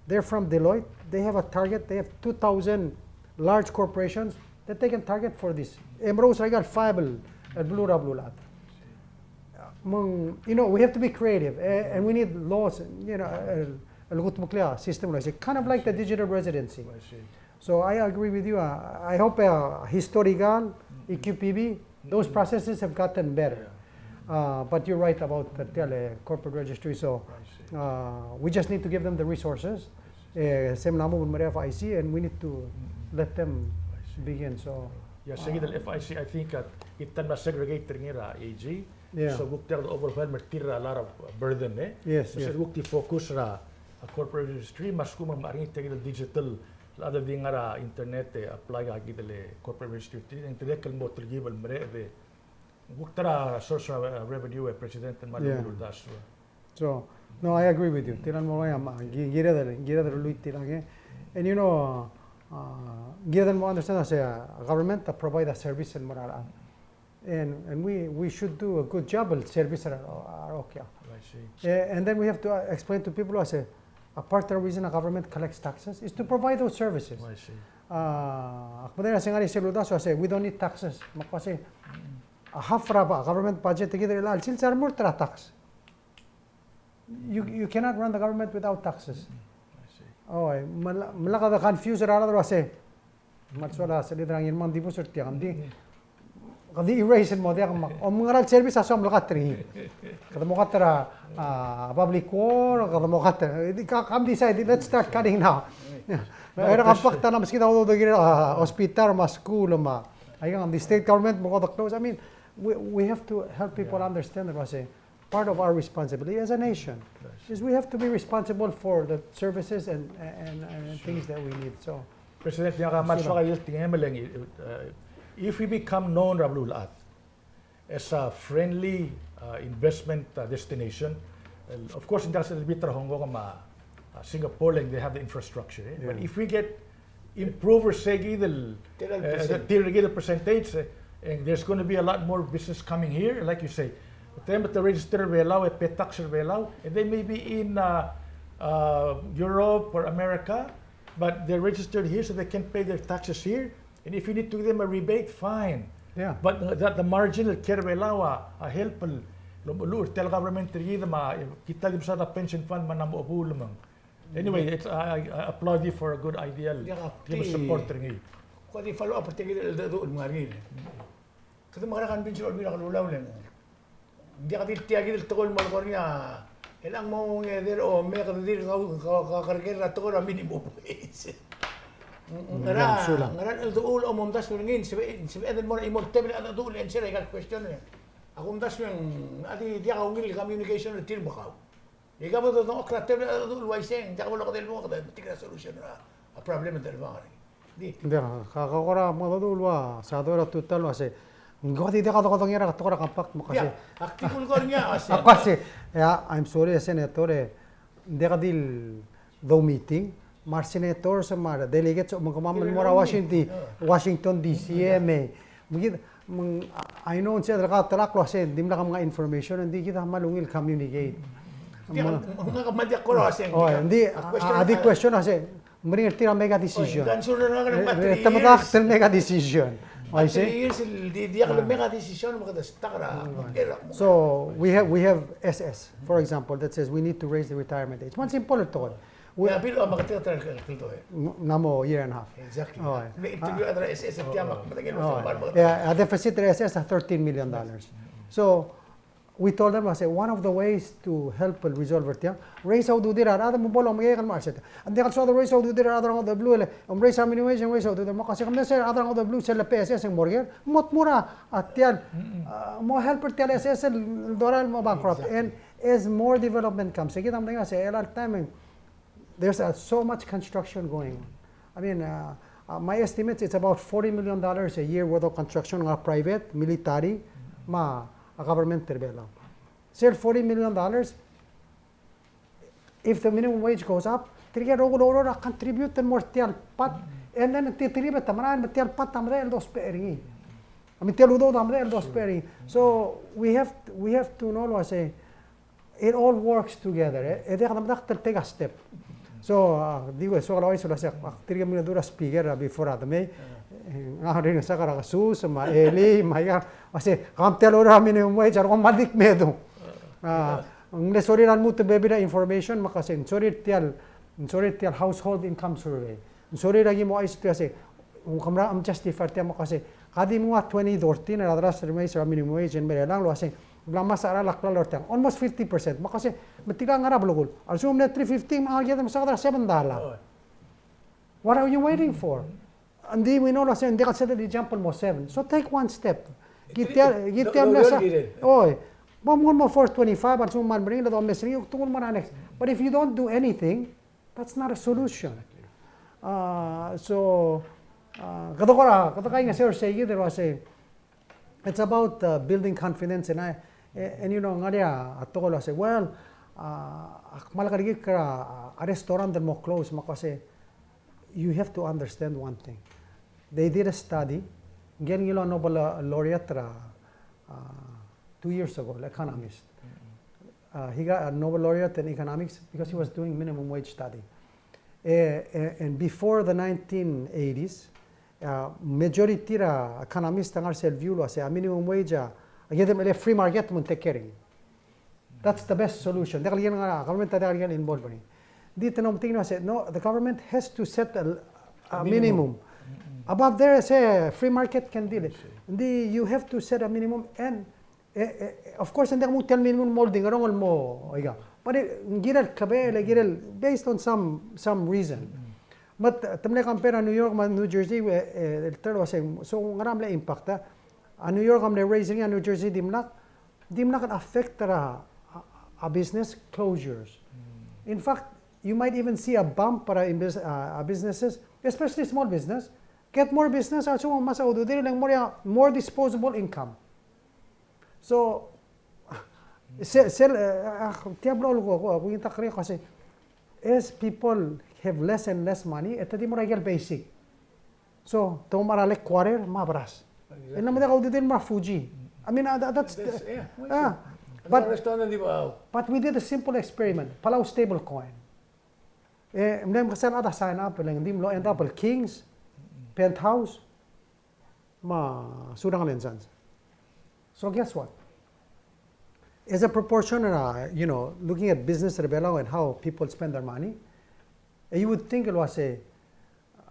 They're from Deloitte. They have a target. They have two thousand large corporations that they can target for this. E merous er aika el five el, el beluu er a beluulechad. Me ng, you know, we have to be creative, eh, and we need laws, you know, el, el kutmeklii a system, like, kind of like the digital residency. I see. So I agree with you. I, I hope uh, historical, E Q P B, those processes have gotten better. Yeah. Uh, but you're right about the tele corporate registry. So I see. Uh, we just need to give them the resources. Eh, se mla mo bo el merek a F I C, and we need to let them begin. So, yeah, se kid el F I C, I think, uh, it mla segregate er ngii er a A G. Yeah. So kuk tia el overwhelm er tir a lot of burden, eh. Yes, yes. So kuk di focus er a, a corporate registry, me a lsekum ng ngar er ngii tia kid el digital, el chad el di ngar er a internet e apply a kid el corporate registry, e ng dirrek el mo telkib el merek e kuk ta er a source of, uh, revenue, e President, el mo, yeah, uldasu. So, no, I agree with you. Tia el mo, yeah, me ng ki-, kired el, kired el lluich tia el, okay? And you know, uh, kired el mo understand as a government that provide a service el mo er a rechad. And, and we, we should do a good job el service er a, a, okay. I see. Eh, and then we have to, uh, explain to people as a, a part of the reason a government collects taxes is to provide those services. I see. Uh, ak medengei el se ngar er ngii sel uldasu el uase we don't need taxes. Me ak uase, a half er a government budget er kid er chelecha el sils a remurt er a tax. You, you cannot run the government without taxes. I see. Oh, me la, me lak de confuse er a rechad el uase, me a lsoal a sel leader a ngii el mong di bus er tiang, ng di, kede erase el mo diak me, om ngera el service a soam el cut er ngii. Kede mo cut er a, a, public work, kede mo cut er, di, ka, come decide, let's start cutting now. Era compact a meskid a udoud er a hospital me a school me a, aika ng di state government me kede close. I mean, we, we have to help people understand that, uase, part of our responsibility as a nation is we have to be responsible for the services and, and, and things that we need. So, President, ngak a kmal soak a ilt el ngemel e ng, uh, if we become known er a beluulechad as a friendly, uh, investment, uh, destination, uh, of course, ng diak sel bita er a Hong Kong me a, uh, Singapore, like, they have the infrastructure, eh? But if we get improve er se kid el, tir el, uh, percent, tir kid el percentage, uh, and there's gonna be a lot more business coming here, like you say. Te mei e te register er a Belau, e pay tax er a Belau, and they may be in, uh, uh, Europe or America, but they're registered here so they can pay their taxes here. And if you need to give them a rebate, fine. Yeah. But, uh, that the margin el kiei er a Belau a, a help el, lo, lo er tia el government er kid me a, e, kid a di mesa a pension fund me ng mo obuul me ng. Anyway, it's, I, I applaud you for a good idea. Yeah, give us support er ngii. Ko di follow up er tia kid el cheldecheduch el ngar er ngii. Kede mekera convince er a Olbiil er a Kelulau el ng diak di tia kid el tekoi el mo er ngii a, e ng mo ungil er a, o me kede di ka, ka, ka kerker er a tekoi er a minimum wage. Ngera, ngera el cheldecheduch el omdasu er ngii, ng sebeched, ng sebeched el mo er a chimo el tebel el cheldecheduch el answer er aika el question. A kumdasu e ng, a di diak a ungil communication er tir me kau. Ika bo dodengchokl er a tebel el cheldecheduch el uaisei, ng diak bo lokedei el mo kede metik er a solution er a problem el delebangel. Di. Ng diak, ka, ka kora mo cheldecheduch el ua, sa dorael a tutau el uase, ng ko di diak a dokedongei er a tekoi er a compact me ko uase. Ak di kulekoi er ngii a uase. Ak uase, yeah, I'm sorry, Senator, e, ng diak di el do meeting, me a re senators me a re delegates, me kemam el mo er a Washington, Washington D C e me. Me kid, me ng, I know, ng sebeched el katelak el uase, dimlak a menga information, ng di kid a kmal ungil communicate. Ng di, a di question a se, meringel tir a make a decision. Te medakt el make a decision. Uaisei. So, we have, we have S S, for example, that says we need to raise the retirement age. Me ng simple el tekoi. Ng mo year and a half. Exactly. Oh, yeah. A deficit er a S S a thirteen million dollars. So, we told them, I said, one of the ways to help el resolve er tiang, raise a ududir a rechad me bo lomekekerei el mo asset. Ng diak el soad el raise a ududir a rechad er a ngodech el beluu, e, om raise a minimum wage, raise a ududir, me ko uase, kemam se a rechad er a ngodech el beluu, sel le P S S e ng mo er ker, mo tmuu er a tial, a, mo help er tial S S el dorael el mo bankrupt. And as more development comes, se kid a medengei a se, el all time, there's, uh, so much construction going on. I mean, uh, uh, my estimates, it's about forty million dollars a year worth of construction, ng private, military, me a government er a Belau. Sel forty million dollars, if the minimum wage goes up, tirke el rokui el oureor a contribute el mo er tial part, and then te tirke el merael me tial part a medechel el dousbech er ngii. I mean, tial udoud a medechel el dousbech er ngii. So we have, we have to know el uase, it all works together, e, e diak de medakt el take a step. So, a, di ko, so, kora uaisei el uase, a, tirke el mle dura speaker er a before a demei. E, ng ngar er ngii a sakar a kesus, me a elii, me a ikang, uase, kam tia el oureor er a minimum wage, a rokui me a di kmedu. A, ng mle sorir a lmuut el bebil er a information, me kmo se, ng sorir tia el, ng sorir tia el household income survey. Ng sorir a ki mo uaisei el uase, ng kora, ng justify er tia me kmo se, ka di mo ua twenty thirteen er a derael a raise er a minimum wage el mei er chelechang el uase, ng mla mesa a cheral a klalo er tiang. Almost fifty percent. Me kmo se, me tirka a ngar er a belkul. A lsekum ng mle three fifty, me a ngii a mesa a seven dollar. What are you waiting for? Ng di, we know el uase, ng diak el set el example el mo seven. So take one step. Ki tia, ki tia el mle sa. Oi. Bo mnguu el mo four twenty-five, a lsekum ng kmal meringel, e domes er ngii, e kuk tengul el mo er a next. But if you don't do anything, that's not a solution. Uh, so, uh, kede kora, kede kaingeseu er sei kid el uase, it's about, uh, building confidence, and I, and, you know, ng ngar er ngii a tekoi el uase, well, uh, ak kmal kerekikl er a, a restaurant el mo close, me kmo se, you have to understand one thing. They did a study, ngii el ngiluu a Nobel, uh, laureate er a, uh, two years ago, el economist. Uh, he got a Nobel laureate in economics because he was doing minimum wage study. Eh, eh, and before the nineteen eighties, uh, majority er a economist a ngar er sel view el uase a minimum wage a, a kede mle free market me ng take care er ngii. That's the best solution. Diak el ngar er a government, diak el involve er ngii. Di te mlo metik el uase, no, the government has to set a, a minimum. Above there, se free market can deal it. Di you have to set a minimum and Eh, eh, of course, ng diak mo tia el minimum el mo oldingerong el mo, oiga. But, eh, ng kirel klebesei, kirel, based on some, some reason. But, eh, te mle compare a New York me a New Jersey, eh, eh, el term el uase, so, ngera mle impact, eh? A New York a mle raise er ngii, a New Jersey dimlak, dimlak el affect er a, a, a business closures. In fact, you might even see a bump er a, in bus-, uh, a businesses, especially small business, get more business, a lsekum ng mesa a ududir, e le ng mo er ngii a more disposable income. So, se, sel, eh, ah, tia el blo el ko, ko, ko, ingeta er ngii el uase, as people have less and less money, e te di mo er a ikel basic. So, te mo er a lek quarter, me a beras. Exactly. E ng mo diak a ududir el mo er a Fuji. I mean, uh, that, that's, that's, yeah, ah, but, but we did a simple experiment. Palau stablecoin. E, mle mekesai a chad a sign up, e le ng di mlo end up el Kings, Penthouse, me a Surangel and Sons. So guess what? As a proportion, uh, you know, looking at business er a Belau and how people spend their money, eh, you would think el uase,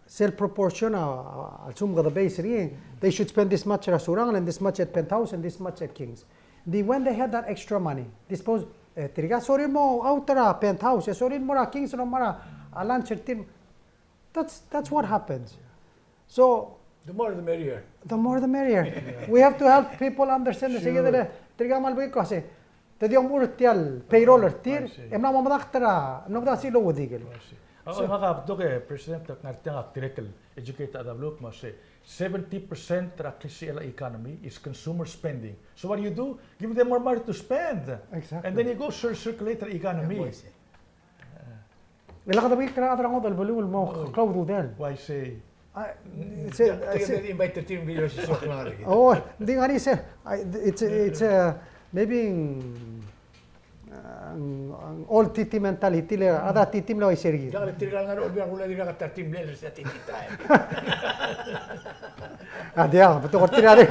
sel proportion a, a, a lsekum kede base er ngii, they should spend this much er a Surangel and this much at Penthouse and this much at Kings. Di when they had that extra money, dispose, eh, tirka a sorir el mo out er a Penthouse, e sorir el mo er a Kings, el mo er a, a lunch er tir. That's, that's what happens. So, the more the merrier. The more the merrier. We have to help people understand the, sure, tirka a kmal bek el uase, te di omechur er tia el payroll er tir, e mla mo medakt er a, mla mo medakt er a louedikel. I see. So, a, ngak a betok e President, ngar tiang ak dirrek el educate a chad el beluu el kmo se seventy percent er a klisichel a economy is consumer spending. So what do you do? Give them more money to spend. Exactly. And then you go cir-, circulate the economy. Yeah, I see. E le kede bek el kora chad er a ngodech el beluu el mo klou a ududel. Uaisei. A, se, se, invite er tir el mle osisecheklak er kid. Oh, ng di ngar er ngii se, a, it's, it's, uh, maybe, uh, ng, ng old T T mentality le, a chad er a T T mle uaisei er kid. Diak le tirka el ngar er a Olbiil er a Kelulau a dirkak a ta er tir el mle er se a T T time. A diak, betok er tir a di.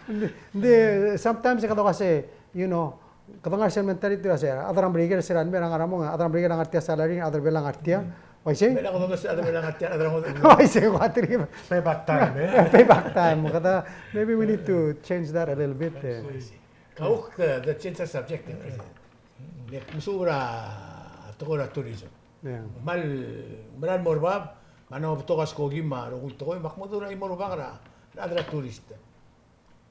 Ng di, sometimes kede uase, you know, kede ngar er sel mentality el uase, a chad er a Merikel er sel lemei er a ngar er a mong, a chad er a Merikel a ngar tia salary, a chad er a Belau a ngar tia. Uaisei? Belau a ngar tia, a chad er a Belau a ngar tia, a chad er a ngar tia. Uaisei, kuk tir. Payback time, eh? Payback time. Kede, maybe we need to change that a little bit, eh. Uaisei. Kau, eh, the change of subject, eh, President. Le ak mesuub er a tekoi er a tourism. Yeah. Kmal, mera el mo er bab, me ng betok a skoki me a rokui el tekoi, me ak mo dmu er a chimo el rubak er a, er a tourist.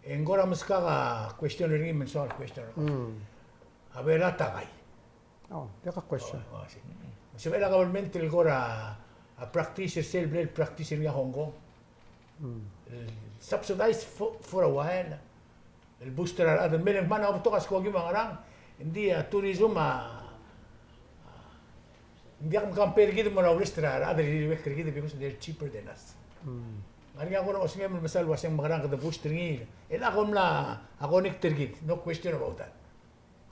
E ng kora meskak a question er ngii me ng soal question er ngii. Mm. A Belau a ta kai. Oh, diak a question. Oh, oh, se. Sebechel a government el kora, a practice er sel bla el practice er ngii a Hong Kong. Mm. El subsidize for, for a while. El booster a rechad el mei, me ng kmal betok a skoki me a ngerang. Ng di a tourism a, Ng diak mcompare er kid el mo er a rest er a rechad el iriuekl er kid because they're cheaper than us. Mm. Ngar er ngii a kora osengem el mesa el uase ng mekerang kede boost er ngii. E le a kom mla connect er kid, no question about that.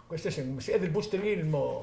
Question se ng sebeched el boost er ngii el mo,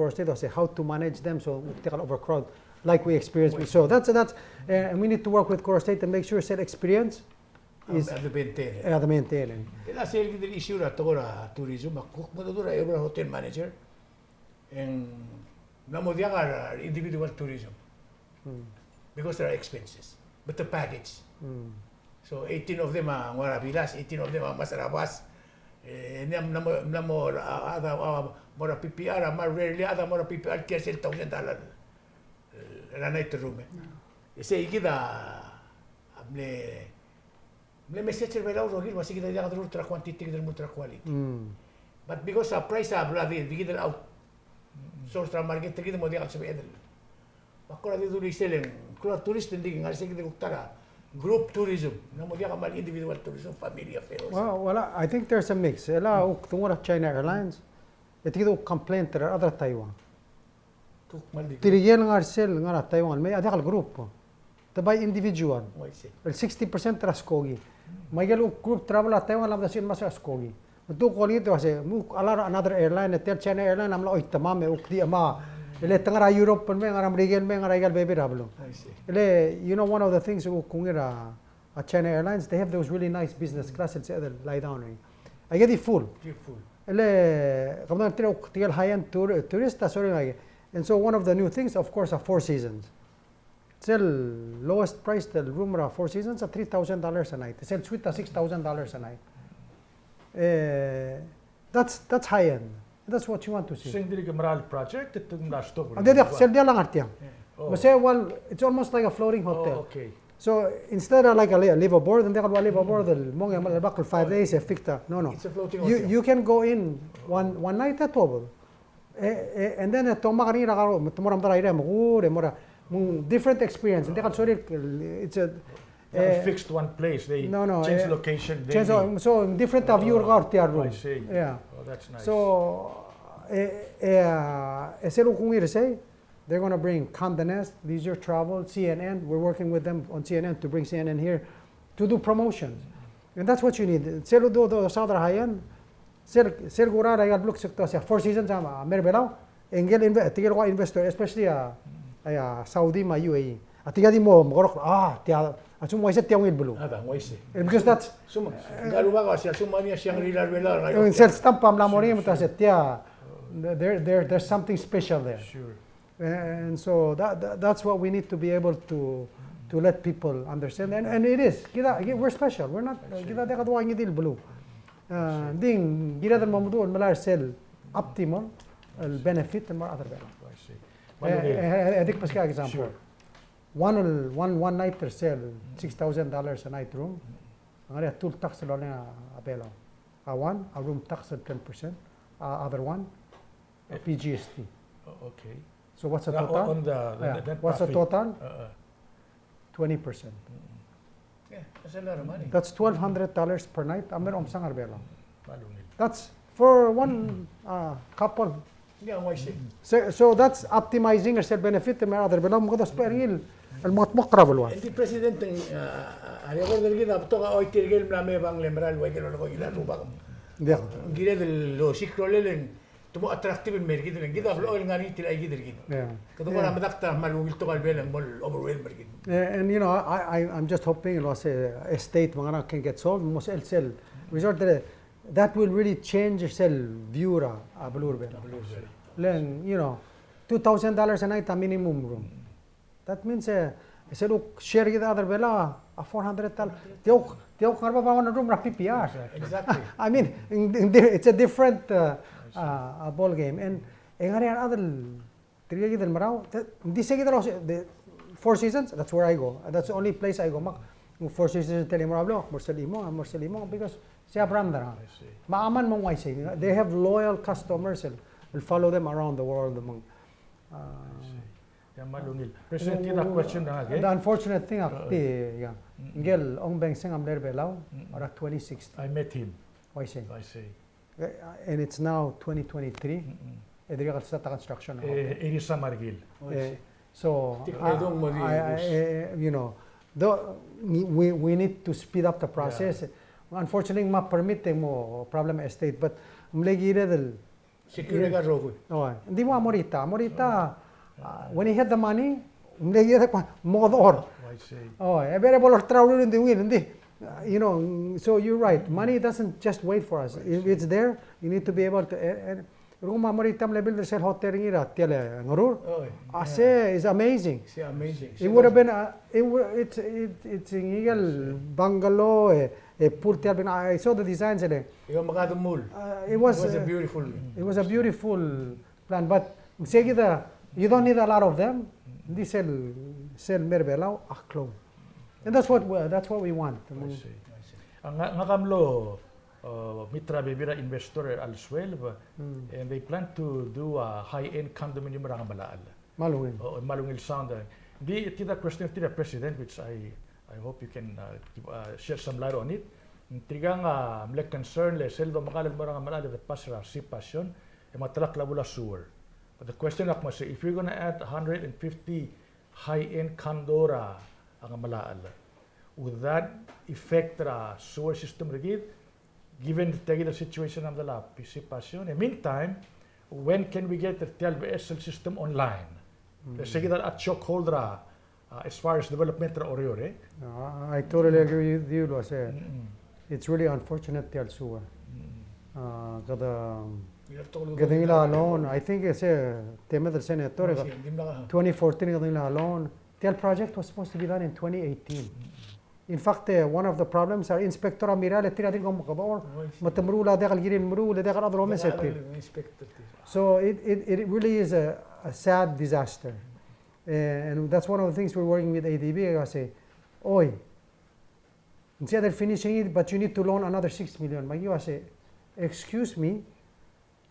Koror State, el uase how to manage them so we take overcrowd like we experienced. So that's, that's, uh, and we need to work with Koror State and make sure sel experience is, a, a the main tail. A the main tail. El a sel kid el issue er a tekoi er a tourism, a kuk mo dodura e a hotel manager, e ng mla mo diak a individual tourism. Hmm. Because there are expenses. But the package. Hmm. So eighteen of them a nguu er a bilas, eighteen of them a ngmasech er a bas. E, ng mla mo, mla mo, a, a, a, mo er a P P R, a mle rarely a chad a mo er a P P R el kiei er sel thousand dollar er a night room, e. Hmm. E sei kid a, a mle, mle message er a Belau el rokir, el uase kid a diak dorurt er a quantity, kid a lmuut er a quality. Mm. But because a price a bla di, di kid el outsource er a market, kid a mo diak el sebeched el. Me a kora di dulii sel, klou a tourist, ng di ngar er sei kid el kuk ta er a group tourism. Ng mo diak a kmal individual tourism, family affair. Well, well, I think there's a mix. El a kuk donguu er a China Airlines, e te kid a kuk complaint er a rechad er a Taiwan. Tirke el ngar er sel, ngar er a Taiwan el mei, a diak el group. Te by individual. Oh, I see. El sixty percent er a skoki. Me aike el group travel er a Taiwan a lak mosisiich el ngmasech er a skoki. Me te kuk olengit el uase, me kuk a lot er a another airline, e tia el China Airline a mla choitemam e kuk di chemam. E le te ngar er a Europe el mei, ngar er a Merikel el mei, ngar er aika el bebil er a beluu. I see. E le, you know, one of the things el kuk ungil er a, a China Airlines, they have those really nice business class el sebeched el lie down er ngii. Aike a di full. Di full. Ele, kemam tirke el high-end tour, tourist a sorir ngii. And so one of the new things, of course, a Four Seasons. Sel lowest price el room er a Four Seasons a three thousand dollars a night. Sel suite a six thousand dollars a night. Eh, that's, that's high-end. That's what you want to see. Sel dirk mera el project, e te mla stop. Ng di, sel diak a ngar tiang. Oh. Me se, well, it's almost like a floating hotel. Oh, okay. So instead of like a li-, liveaboard, ng diak a liveaboard el mong e mla el bak el five days e fix a. No, no. It's a floating hotel. You, you can go in one, one night at twelve. E, e, and then, e, te mo er ngii er a karo, te mo er a medal a irem, e mo er a, mo er a different experience. Ng diak el sorir, it's a, eh, fixed one place. They, no, no, change, eh, location, change daily. So, so different view er a kar tia el room. Oh, I see. Yeah. Oh, that's nice. So, e, e, a, e sel kuk ungil er sei, they're gonna bring Condé Nast, Leisure Travel, C N N. We're working with them on C N N to bring C N N here to do promotions. And that's what you need. Sel do, do, do, sa er a high-end, sel, sel kuk er a ikal beluu el kuk se a Four Seasons a mei er a Belau, e ngike el inve-, tirke el ua investor, especially a, a Saudi me a U A E. A tirke a di mo mekerokl, a, tia, a lsekum ng uaisei tia ungil beluu. A, ng uaisei. Eh, because that's, sel, ng kmal ua ko a sel, sel mo er ngii a Shangri-La er a Belau. Eh, sel stamp a mla mo er ngii me te uase tia, there, there, there's something special there. Sure. And so that, that, that's what we need to be able to, to let people understand. And, and it is. Kid a, we're special. We're not, kid a diak a dua ngii di el beluu. Uh, ng di, kired el mo meduch el melai er sel optimal el benefit el mo er a rechad er a Belau. I see. Eh, eh, eh, e di kbeskau a example. Sure. One, one, one night er sel six thousand dollars a night room. Ng ngar er ngii a two el tax el oleng a Belau. A one, a room tax el ten percent. A other one, a P G S T. Oh, okay. So what's the total? On the, the net profit. What's the total? Uh, uh. Twenty percent. Mm-mm. Yeah, that's a lot of money. That's twelve hundred dollars per night. A mera el omsang er a Belau. Kmal ungil. That's for one, uh, couple. Yeah, I see. So, so that's optimizing er sel benefit el mei er a rechad er a Belau, me kede ousbech er ngii el mo kldmokl er a beluad. Ng di President, uh, a record er kid a betok a choitii el mla mei e bang le mera el ua ikel lolekoi er a Rubak. Yeah. Ng kired el osiik a rolel e te mo attractive el mei er kid, le ng kid a blechoel ngar er ngii tirke el choitii er kid. Yeah. Kede kora medakt a kmal ungil tekoi el bla el mo overwhelm er kid. Yeah, and you know, I, I, I'm just hoping el uase Estate me a ngerang can get sold, mo sel, sel resort er a, that will really change sel view er a, a beluu er a Belau. A beluu er a Belau. Le ng, you know, two thousand dollars a night a minimum room. That means, eh, sel kuk share kid a rechad er a Belau a four hundred dollars. Tia kuk, tia kuk ngar er a bab a one room er a P P R. Exactly. I mean, in, in, it's a different, uh, uh, uh, ball game. And e ng ngar er ngii a rechad el, tirke kid el merau, te, ng di se kid el, the Four Seasons, that's where I go. That's the only place I go. Me ak, Four Seasons, tia el mo er a Belau, mo er sel chimo, mo er sel chimo, because se a brand er ngak. I see. Me a Aman me ng uaisei. They have loyal customers el, el follow them around the world. Me ng, uh, I see. Ia, kmal ungil. President, tia a question er ngak, eh? The unfortunate thing, ak di, ia. Mm. Ngike el Ong Beng Seng a mle er a Belau, mm-mm, er a twenty sixteen. I met him. Uaisei. Uaisei. Eh, and it's now twenty twenty-three. Mm-mm. E dirrek el start a construction. Eh, e di sa me a rekil. Uaisei. Eh, so, I, I, I, eh, you know, the, we, we need to speed up the process. Yeah. Unfortunately, me a permit e ng mo problem er a state, but mle kired el secure a rokui. Oh, ng di ua Morita. Morita, uh, when he had the money, ng di ua mo dechor. Oh, I see. Oh, e bere bo lorterau el di ungil, ng di, uh, you know, so you're right. Money doesn't just wait for us. If it's there, you need to be able to, eh, eh, rokui me a Morita a mle build er sel hotel er ngii er a tia el Ngerur. Oh, yeah. A se is amazing. Se amazing. It would have been, uh, it would, it's, it, it's ngike el bungalow, eh, e pool tia el bina, I saw the designs, e le. Io, me kede mul. Uh, it was, it was a, uh, beautiful, it was a beautiful plan, but se kid a, you don't need a lot of them. Ng di sel, sel mei er a Belau a klou. And that's what we, that's what we want. I see, I see. A, ngak, ngak a mlo, uh, meet er a bebil er a investor er a Suelb, mm, and they plan to do a high-end condominium er a Ngemelachel. Kmal ungil. O, kmal ungil sound. Ng di, tia a question er tir a President, which I, I hope you can, uh, give, uh, shed some light on it. Ng tirkang a mle concern le sel domekall el mo er a Ngemelachel e de pass er a Ship Passion, e me a telak a level a sewer. But the question a kmo se, if you're gonna add a hundred and fifty high-end condo er a Ngemelachel, would that affect er a sewer system er kid? Given tia kid el situation a mla er a Ship Passion, in the meantime, when can we get tia el beches el system online? Mm. Se kid a chokehold er a, uh, as far as development er a Oreor, eh? No, I, I totally agree with you, el uase, mm-mm, it's really unfortunate tia el sewer. Mm-mm. Uh, kede, kede ngilai a loan, I think it's a, temed el senator, twenty fourteen kede ngilai a loan. Tia el project was supposed to be done in twenty eighteen. In fact, uh, one of the problems, a inspector a mirrael e tir a dirk omekedechor, me te meruul a diak el kirir el meruul, e diak el chad el omes e tir. So it, it, it really is a, a sad disaster. And that's one of the things we're working with A D B, I say, oi, instead of finishing it, but you need to loan another six million. Me aki uase, excuse me,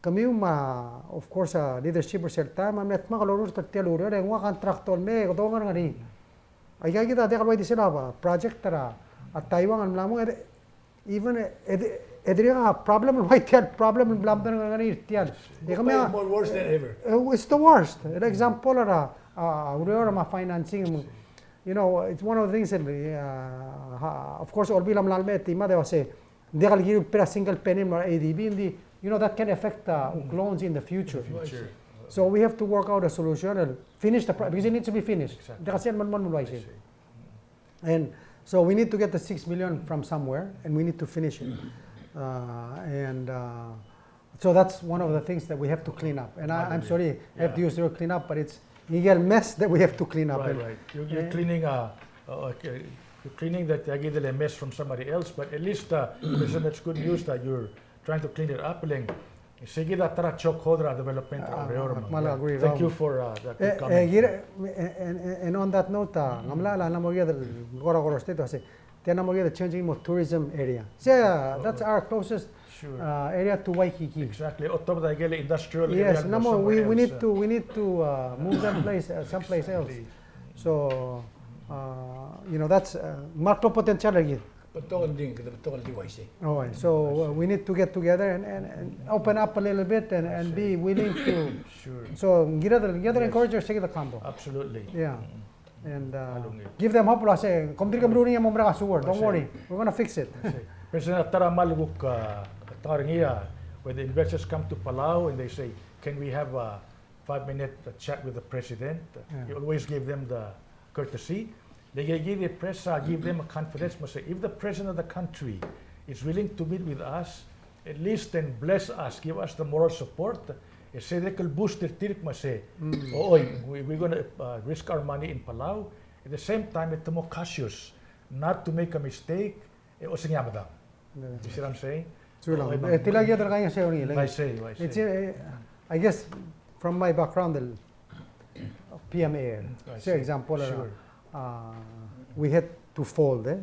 kemiu me a, of course, a leadership er sel taem, a mle dmak el orurt er tia el ureor, e nguu a contractor el mei, e kede ngar er ngii. Aika kid a diak el ua di sel a project er a Taiwan el mla mong, e de, even, e de, e dirrek a problem el ua tia el problem el mla mong er ngii er tia el. E kemiu a, more worse than ever. Eh, it's the worst. El example er a, a, ureor me a financing. You know, it's one of the things that, uh, ha-, of course, Olbiil a mla el mei e te mad e uase, ng diak el kirir el pay er a single penny el mo er a A D B, ng di, you know, that can affect, uh, loans in the future. Future. So we have to work out a solution and finish the pro-, because it needs to be finished. Exactly. Ng diak a sel melemolem el uaisei. And so we need to get the six million from somewhere, and we need to finish it. Uh, and, uh, so that's one of the things that we have to clean up. And I, I'm sorry, I have to use the word clean up, but it's a mess that we have to clean up. Right, right. You're, you're cleaning, uh, uh, like, uh, you're cleaning that, uh, the mess from somebody else, but at least, uh, President, it's good news that you're trying to clean it up, le ng, se kid a ta er a chokehold er a development er a Oreor. Thank you for, uh, that good comment. And, and, and on that note, uh, ng mla, ng mla mo kired el kora kora state, uase, tia ng mla mo kired el changing mo tourism area. So, uh, that's our closest, uh, area to Waikiki. Exactly. Otobed a ikel industrial area. Yes, ng mla mo, we, we need to, we need to, uh, move them place, uh, someplace else. So, uh, you know, that's, uh, mle klou a potential er kid. Betok el di, kede betok el di uaisei. Oh, so, uh, we need to get together and, and, and open up a little bit and, and be willing to. Sure. So, kired el, kired el encourage er se kid el condo. Absolutely. Yeah. And, uh, give them hope, el uase, kom dirk meruul er ngii e mo merek a sewer. Don't worry. We're gonna fix it. President, a ta er a kmal kuk, uh, ta er ngii a, when the investors come to Palau and they say, "Can we have a five minute chat with the president?" He always gave them the courtesy. Le aikakid e press a give them a confidence, me se, if the president of the country is willing to meet with us, at least then bless us, give us the moral support, e se dirrek el boost er tirk me se, o, oi, we, we're gonna, uh, risk our money in Palau. At the same time, e te mo cautious not to make a mistake, e osengii a medam. You see what I'm saying? True. Oi, e, tia el kired el ngar er ngii a se er ngii, like, I see, I see. It's, uh, I guess, from my background, el P M Air. I see. Example, sure. Uh, we had to fold, eh?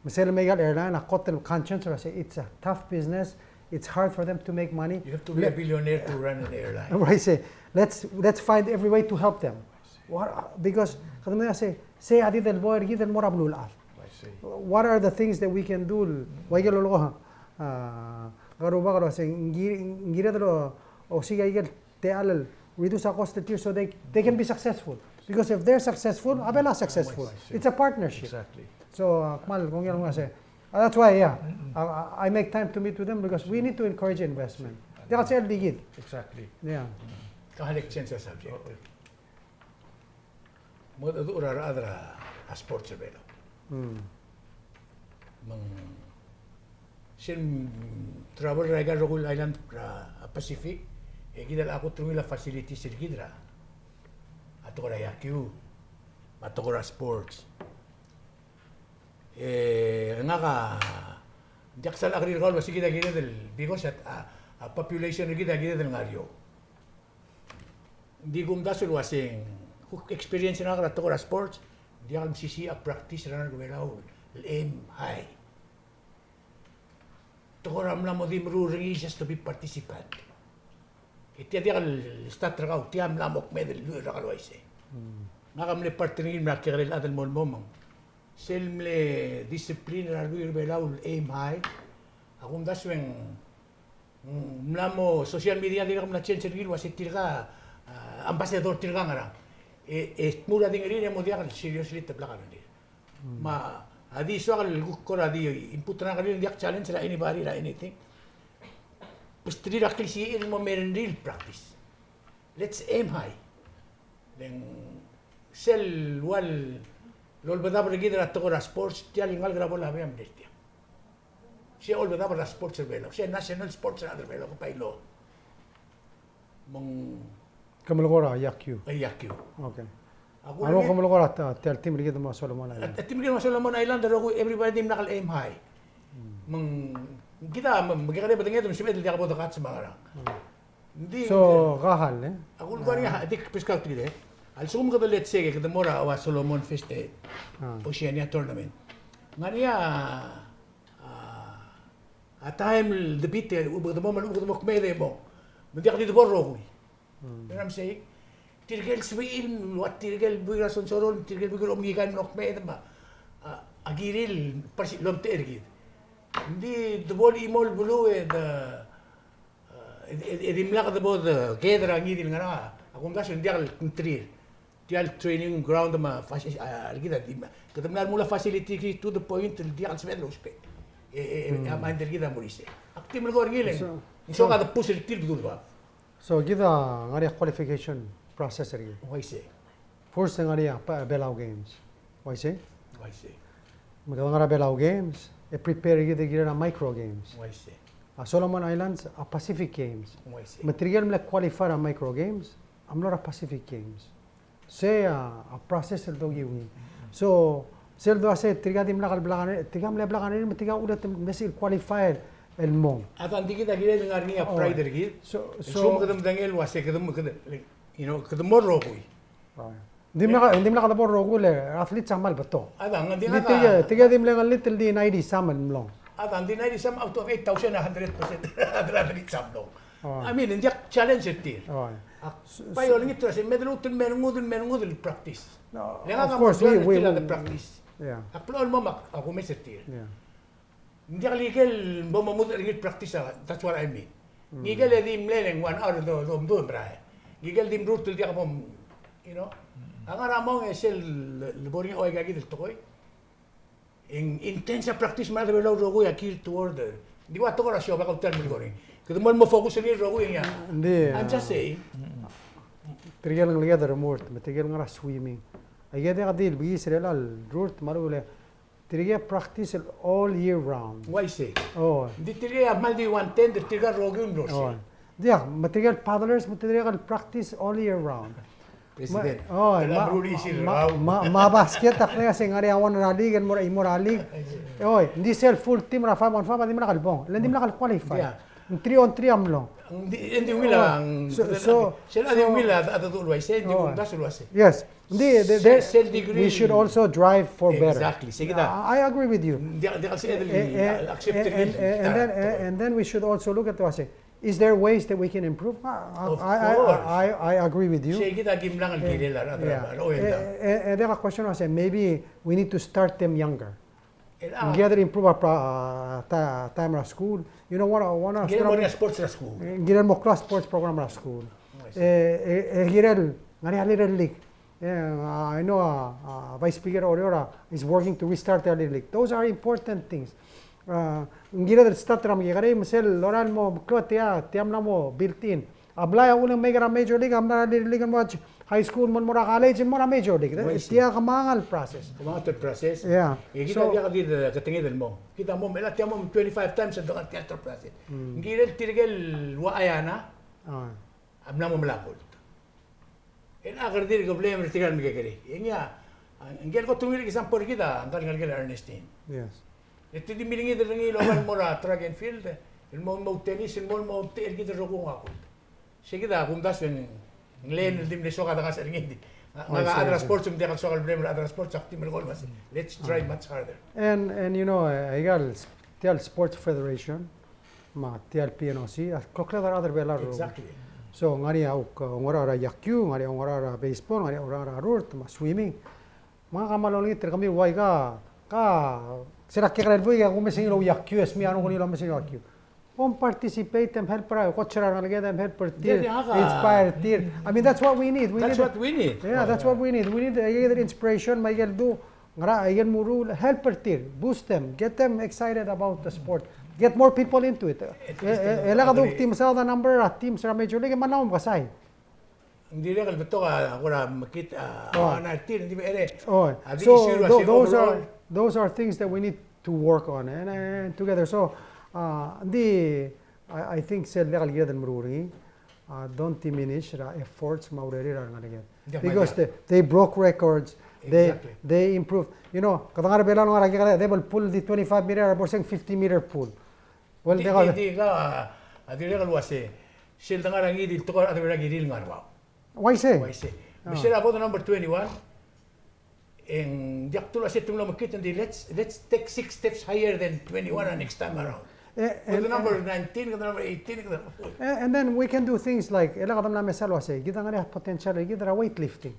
Me sel mei el airline, a kot el conscience, I say, it's a tough business. It's hard for them to make money. You have to be a billionaire to run an airline. I say, let's, let's find every way to help them. What, because, kede mei a se, se a di el bo er kid el mo er a beluulechad. I see. What are the things that we can do? Ua ikel lolekoi, uh, ngar er a rubak el uase, ng ki-, ng kired el osiik a ikel techall el reduce a cost er tir so they, they can be successful. Because if they're successful, a Belau a successful. I see. It's a partnership. Exactly. So, uh, kmal, kung yar, kung yar se. Uh, that's why, yeah, I, I, I make time to meet with them because we need to encourage investment. Diak a sel di kid. Exactly. Yeah. Ka halik change a subject. Mo dmu er a rechad er a sports er a Belau. Me ng sel travel er aika el rokui el island er a Pacific, e kid a locha kot er ngii a facilities er kid er a, a tekoi er a yakiu, me a tekoi er a sports. E ngak a, ng diak sal agree er kau el uase kid a kired el, because a, a population er kid a kired el ngar er eou. Ng di kumdasu el uaseng, kuk experience er ngak er a tekoi er a sports, ng diak el mesisiich a practice er a rechad er a Belau el aim high. Tekoi er a mla mo di meruul er ngii just to be participant. E tia diak el start er kau, tia mla mo kmeed el lluich er a kal uaisei. Ngak a mle part er ngii el mla kekerei el chad el mo el mo me ng sel mle discipline er a rechad er a Belau el aim high. A kumdasu e ng Mm, mla mo social media a dirk mla change er ngii el uase tirka, ah, ambassador tirka ngerang. E, e tmuu er a di ngerir e mo diak el seriously te blak a rengrir. Mm. Me a di soak el kuk kora di input er a ngerir, ng diak challenge er a anybody er a anything. Besterir a klisichir el mo merengrir el practice. Let's aim high. Le ng sel ua lolbedab er kid er a tekoi er a sports, tia el ngalek er a bo el a bem er tia. Sei a olbedau er a sports er a Belau. Sei a national sports er a Belau, ke bai lo. Me ng Ke melekoi er a iakiu. A iakiu. Okay. A kuk, a lengit, ke melekoi er a ta-, tia el team er kid me a Solomon Island. A, a team er kid me a Solomon Island, a rokui, everybody a dimlak el aim high. Me ng, kid a, me, me kekerei e bedenged, me ng sebeched el diak bo de kats me a ngerang. Ng di, so, ng di, ka hal, e? A kulekoi er ngii a, di kbeskau tirke, e. A lsekum kede, let's say, kede mo er a ua Solomon Fest, e, Oceania Tournament. Ng ngar er ngii a, a, a taem el debit, e, kede mo, kede mo kmeed e mo. Me ng diak di debo el rokui. You know what I'm saying? Tirke el sebechir el ua tirke el buik er a Sonsorol, tirke el buik er a Omekikang el mlo kmeed me a, a kirir el, pers-, el omtechei er kid. Ng di debo el chimo el beluu e de, e, e, e dimlak debo de ked er a ngii di el ngar er a, a kumdasu e ng diak el kngtir. Tia el training ground me a faci-, a, er kid a di, kede mla remuul a facility er kid to the point el diak el sebeched el ousbech. E, e, e, a mind er kid a mo er isei. Ak di melekoi er ngii le ng, so, ng soak a de push er tir el bedul bab. So, kid a ngar er ngii a qualification process er kid. Uaisei. First e ng ngar er ngii a Be-, Belau Games. Uaisei? Uaisei. Me kede ngar er a Belau Games, e prepare er kid el kirel a Micro Games. Uaisei. A Solomon Islands, a Pacific Games. Uaisei. Me tirke el mle qualify er a Micro Games, a mlo er a Pacific Games. Sei a, a process el dokiu ngii. So, sel doasei tirka dimlak el blak a rengrir, tirka mle blak a rengrir, me tirka a uchul e te mesa el qualify el mong. A ta ng di kid a kirel el ngar er ngii a pride er kid. So, so, kede medengei el uasei, kede mo, kede, you know, kede mo el rokui. Ng dimlak, ng dimlak debo el rokui le athletes a kmal betok. A ta ng di, ng di tirka, tirka di mle ngelit el di ninety some el mlong. A ta ng di ninety some out of eight thousand, a hundred percent er a athletes a mlong. I mean, ng diak challenge er tir. Ak bai olengit er a sei, me de lmuut el, me lmuut el, me lmuut el practice. Le ngak a mo join er tir a de practice. Ak blechoel el mo me ak, ak omes er tir. Ng diak el ikel bo mo mudech er ngii el practice, a, that's what I mean. Ng ikel e di mle ng one hour do, do, do merael. Ng ikel di mrurt el diak bo m-, you know. A ngar er a mong e sel le, le bo er ngii a ua ikakid el tekoi. Ng intense a practice me a rechad er a Belau el rokui a gear toward the, di ua tekoi er a siobai, kau tia el melekoi er ngii. Kede mo, mo focus er ngii el rokui e ng ia. Ng di, I'm just saying. Tirke el ngeleked a remurt, me tirke el ngar er a swimming. Aike diak di le bekiis er chelechang el rurt, me a lechub e le tirke a practice all year round. Uaisei. Oh. Ng di tirke a kmal di one tenth, tirka el rokui el mlo er sei. Oh. Diak, me tirke el paddlers, me tirke el practice all year round. President. Oh, me a, me a, me a basket a kmo sei ng ngar er ngii a one er a league, el mo er a, mo er a league. Oi, ng di sel full team er a five on five a dimlak el bong. Le ng dimlak el qualify. Ng three on three a mlong. Ng di, ng di ungil a, so, so, sel a di ungil a, a, a, uaisei, ng di kumdasu el uaisei. Yes. Ng di, the, the, sel degree, we should also drive for better. Exactly. Sei kid a. I, I agree with you. Ng di, ng di, sel, e, e, accept, and, and, and then, and then we should also look at the, uaisei, is there ways that we can improve? I, I, I, I, I agree with you. Sei kid a kimlang el kirel a, a, a, a, e, e, e, e, the question was, eh, maybe we need to start them younger. Ng kired el improve a pro-, a, ta-, time er a school. You know what, what, ng kired el mo er a sports er a school. Ng kired el mo klou a sports program er a school. E, e, e kirel, ngar er ngii a Little League. E, I know, a, a, Vice Speaker Oreor, a, is working to restart the Little League. Those are important things. A, ng kired el start er a mekekerei, me sel lorael el mo klou a tia, tia mla mo built in. A blai a uchul e ng mei er a major league, a mla er a Little League, el mo er a high school, mo, mo er a college, mo er a major league. Tia kemanget el process. Kemanget el process. Yeah. E kid a diak di, di ketenged el mong. Kid a mo, me a tia mo twenty-five times el dengar tia el process. Ng kirel tirke el ua Ayana a mla mo melai a gold. El ak er tir ke blame er tirke el mekekerei. E ngii a, a, ngike el kot el ungil el example er kid a ngka el ngelekel a Ernestine. Yes. E te di milengit er ngii el oba el mo er a track and field, el mo, mo tennis, el mo, mo te-, el kid el rokui a gold. Sei kid a kumdasu e ng, ng learn el di mle soak a dengasech er ngii. Ng, ng, a chad er a sports, me ng diak el soak el blame er a chad er a sports, ak di melekoi el uasei, let's try much harder. And, and you know, eh, aika el, tia el sports federation, me tia el P N O C, a kloklir a rechad er a Belau el rokui. Exactly. So, ng ngar er ngii a uk, eh, oungerachel er a iakiu, ng ngar er ngii a oungerachel er a baseball, ng ngar er ngii a oungerachel er a rurt, me a swimming. Me ngak a kmal olengit er kemiu el ua ika, ka, se er a kekerei el buik e a kumes er ngii el ouiakiu, e smiu a renguk el omes er ngii el ouiakiu. Kom participate, e mhelp er a, coach er a rengeleked, e mhelp er tir, inspire tir. I mean, that's what we need. We need, that's what we need. Yeah, that's what we need. We need, eh, either inspiration, me aike el du, ngar er a, aike el meruul, help er tir, boost them, get them excited about the sport, get more people into it. E, e, e lak duk di mesaod a number er a teams er a Major League, e mla mo mekesai. Ng dirrek el betok a kora mekngit a, a, ngar er tir, ng di me ere. Oh. A di so, issue er a tho-, those are, overall, those are things that we need to work on and, and together. So, uh, di, I, I think sel diak el kired el meruul er ngii, uh, don't diminish er a efforts me a urerir a rengalek. Yeah, because they, they broke records, they, exactly, they improved. You know, kede ngar er a Belau el ngar er a kekede, they will pull the twenty-five meter, a bo er sel fifty meter pull. Well, di, di, di, ka, a dirrek el uase, sel dengar er ngii di el tekoi er a rechad er a Belau a kirir el ngar er a bau. Uaisei. Uaisei. Me sel a bo de number twenty-one, e ng diak dulu el uase te mlo mekngit, ng di let's, let's take six steps higher than twenty-one next time around. Eh, and, number nineteen, number eighteen, number fourteen. And, and then we can do things like, e le kede mla mesa el uase, kid a ngar er ngii a potential, kid er a weightlifting.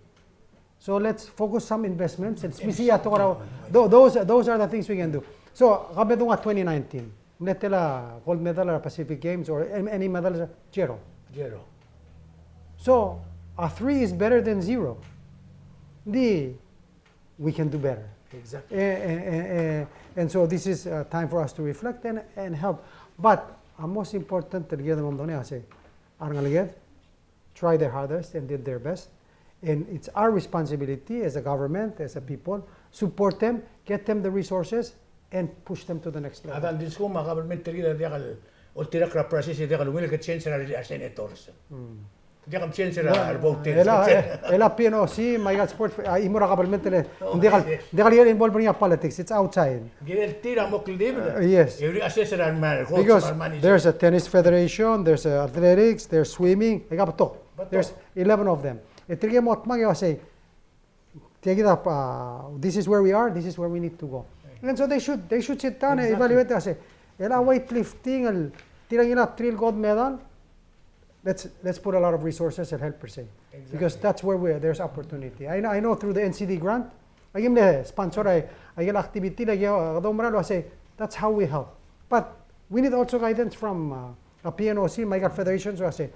So let's focus some investments and, and see a tokar a, tho-, those, those are the things we can do. So, kede medung a twenty nineteen. Ng mle tela gold medal er a Pacific Games or an-, any medal, zero. Zero. So, a three is better than zero. Di, we can do better. Exactly. And, and, and, and, and so this is, uh, time for us to reflect and, and help. But, uh, most important, el kid a mo medung a sei, a rengalek, try their hardest and did their best. And it's our responsibility as a government, as a people, support them, get them the resources, and push them to the next level. A dang di lsekum a government er kid a diak el oltirakl er a process e diak el ungil, ke change er a, a senators. Diak el change er a, a vote. E le, e le a P N O C, me aika el sport, a, chimo er a government e le, ng diak el, diak el involve er ngii a politics, it's outside. Kirel tir a mo kldibel. Uh, yes. E uriul a assess er a, because there's a tennis federation, there's a athletics, there's swimming, aika betok. Betok. There's eleven of them. E tirke el mo dmak e uasei, tia kid a, uh, this is where we are, this is where we need to go. And so they should, they should sit down and evaluate, exactly, e uasei, e le a weightlifting, el tir a ngilai a three el gold medal, let's, let's put a lot of resources and help per se. Exactly. Because that's where we, there's opportunity. I know, I know through the N C D grant, aki mle sponsor a, aike el activity, like, uh, kede oumera el uasei, that's how we help. But we need also guidance from, uh, a P N O C, me aika el federations, el uasei,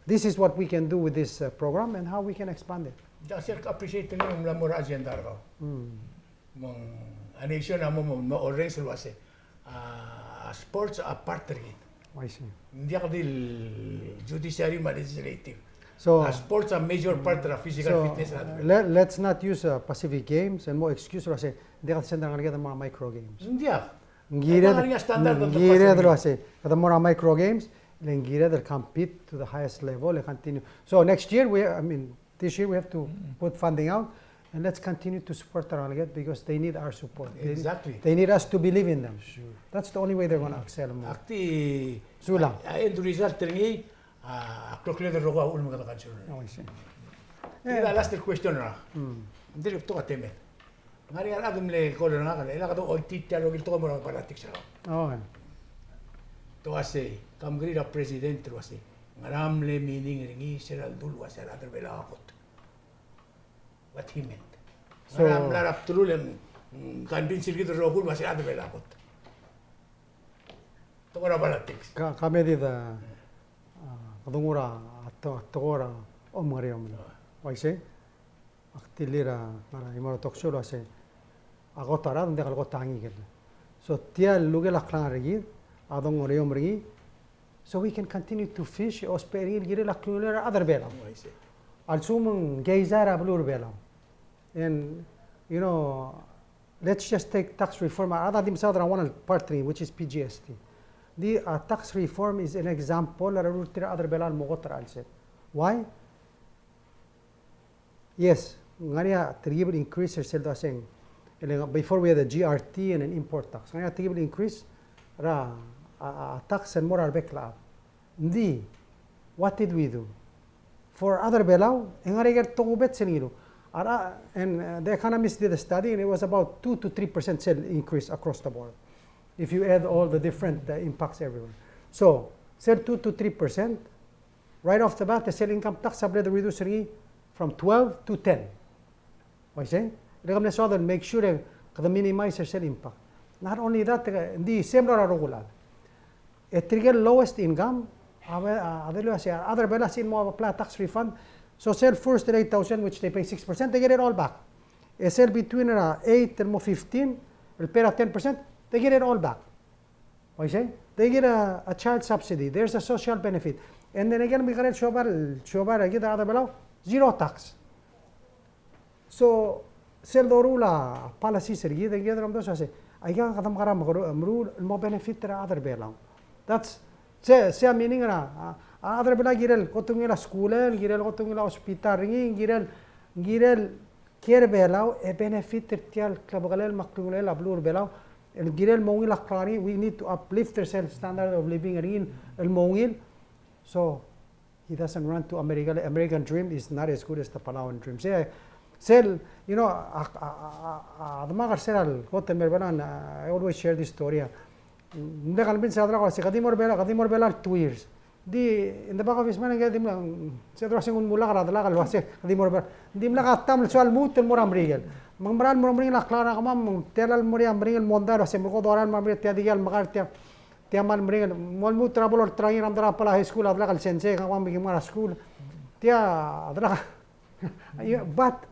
this is what we can do with this, uh, program and how we can expand it. Ng sel appreciate er ngii el mla mo er a agenda er kau. Mm. Me ng, a nation a mo, mo, mo arrange el uasei, a, sports a part er kid. I see. Ng diak di el judiciary me a legislative. So, a sports a major part er a physical fitness. So, let, let's not use, uh, Pacific Games el mo excuse el uasei, ng diak di send er a rengalek el mo er a micro games. Ng diak. Ng kired, ng kired el uasei, kede mo er a micro games, le ng kired el compete to the highest level, le continue. So next year, we, I mean, this year we have to put funding out, and let's continue to support a rengalek because they need our support. They, exactly, they need us to believe in them. Sure. That's the only way they're gonna excel more. Ak di, sulang, a, a end result er ngii, a, a kloklir el rokui a uchul me kede consider. Oh, I see. Tia a last question er ngak. Mm. Ng dirk betok a temed. Ng ngar er ngii a rechad el mle call er ngak, e le kede oitii tia el rokui el tekoi el mo er a politics er kau. Oh, yeah. Te uasei, ke mekerii er a president el uasei, ngera mle meaning er ngii sel ledu el uasei a rechad er a Belau a kot. What he meant. So, ngera mla er a bdelul e ng, mm, convince er kid el rokui el uasei a rechad er a Belau a kot. Tekoi er a politics. Ka, ka me di a, a, kede nguu er a, a, te-, tekoi er a omengereomel. Uaisei? Ak dilu er a, ngar er a chimo er a talk show el uasei, a kot a rechad, ng diak el kot a ngikel. So, tia el lukel a klengar er kid, a dongereomel er ngii, so we can continue to fish, e ousbech er ngii el kirel a klungiolir a rechad er a Belau. Oh, I see. A lsekum ng keizai er a beluu er a Belau. And, you know, let's just take tax reform. A rechad a di mesaod er a one el part er ngii, which is P G S T. Di, a, tax reform is an example er a rurtir a rechad er a Belau el mo kot er a chelsel. Why? Yes, ng ngar er ngii a telkib el increase er sel dua se ng, ele, before we had a G R T and an import tax. Ng ngar er ngii a telkib el increase er a, a, a, tax el mo er a rebek el chad. Ng di, what did we do? For other Belau, e ng ngar er ngii a ikel tokubets el ngiluu. A, and, uh, the economists did a study and it was about two to three percent sel increase across the board. If you add all the different, uh, impacts everywhere. So, sel two to three percent, right off the bat, e sel income tax a bla de reduce er ngii from twelve to ten. Uaisei? Ng dirk mle soad el make sure e kede minimize er sel impact. Not only that, e ng di same er a rokui el chad. E tirke el lowest income, a be-, a, a dilu el uasei, a rechad er a Belau a sebechir el mo apply a tax refund. So sel first el eight thousand, which they pay six percent, they get it all back. E sel between er a eight el mo fifteen, el pay er a ten percent, they get it all back. Uaisei? They get a, a child subsidy. There's a social benefit. And then again, me ng kirel siobai, siobai er kid a rechad er a Belau, zero tax. So, Sel doruul a policies er kid, e kid a mdu el uase, aika kede mekerang e meruul el mo benefit er a chad er a Belau. That's, se, se a meaning er a, a, a chad er a Belau a kirel kot el ungil a skuul, kirel kot el ungil a hospital er ngii, kirel, kirel kiei er a Belau e benefit er tia el klebekelel me a klungiolir a beluu er a Belau. El kirel mo ungil a klungiolir, we need to uplift er sel standard of living er ngii el mo ungil. So, he doesn't run to America. The American dream is not as good as the Palauan dream. Sel, sel, you know, a, a, a, a, a demak er sel kot el mer a Belau, I always share this story. Ng di kmal convince a delak el uase, kede di mo er a Belau, kede di mo er a Belau el two years. Di, in the back of his mind, ng di mla, se a delak se ng ulemulak er a delak el uase, kede di mo er a Belau. Ng dimlak a taem el soal lmuut el mo er a Merikel. Me ng mera el mo er a Merikel a klengar er kemam, me ng tela el mo er a Merikel el mondai el uase, me kede dorael el mo er a Merikel, tia di el mekar, tia Tia kmal meringel, mo lmuut er a bo lolterau er a mdra Palau High School, a delak el sensei, kemam me ki ngar er a skuul. Tia, a delak, you, but,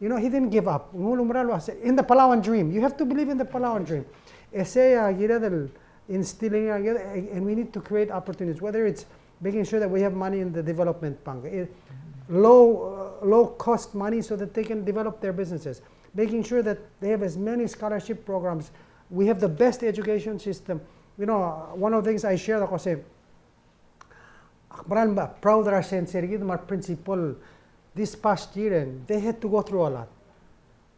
you know, he didn't give up. Ng ulemuchel el uase, in the Palauan dream. You have to believe in the Palauan dream. E sei a kired el instilling, and we need to create opportunities, whether it's making sure that we have money in the development bank, eh, low, uh, low cost money so that they can develop their businesses, making sure that they have as many scholarship programs. We have the best education system. You know, one of the things I share, like I say, ak meral proud er a sensei er kid me a principal this past year, and they had to go through a lot.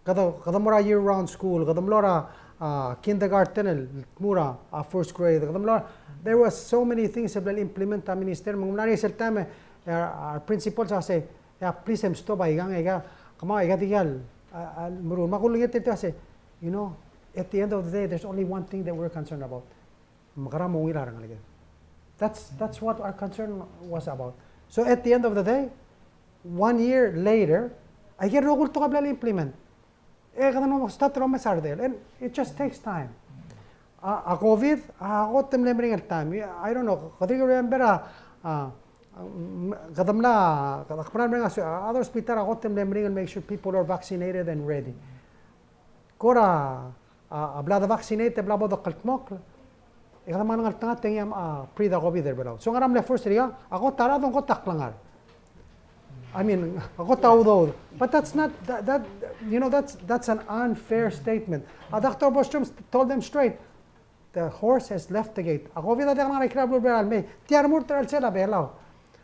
Kede, kede mo er a year round school, kede mlo er a, a, kindergarten el mo er a, a, first grade, kede mlo er a, there was so many things el implement a minister, me ng mla er ngii sel taem e, a, a principal a sei, yeah, please, em, stop, aikang, aika, kemam, aika di el, a, a, meruul. Me ak ulengeseu er tir el uase, you know, at the end of the day, there's only one thing that we're concerned about. Mekerang e mo ungil a rengeleked. That's, that's what our concern was about. So at the end of the day, one year later, aike el rokui el tekoi a bla implement. E kede mo start er a omes a redel. And it just takes time. A, a COVID, a kot el mle meringel el taem. I don't know, kede remember a, a, kede mla, kede mla mereng a, a other hospital, a kot el mle meringel make sure people are vaccinated and ready. Kora, a, a bla de vaccinate, bla bo de kldmokl, e kede mla ngeltengat e ngii a, a, pre-COVID er a Belau. So ngera mle first er ngii, a kot a rechad, a kot a klengar. I mean, a kot a udoud. But that's not, that, that, you know, that's, that's an unfair statement. A Doctor Bostrom told them straight, the horse has left the gate. A COVID a diak el ngar er a ikrel a beluu er a Belau el mei. Tia remurt er a chelsel a Belau.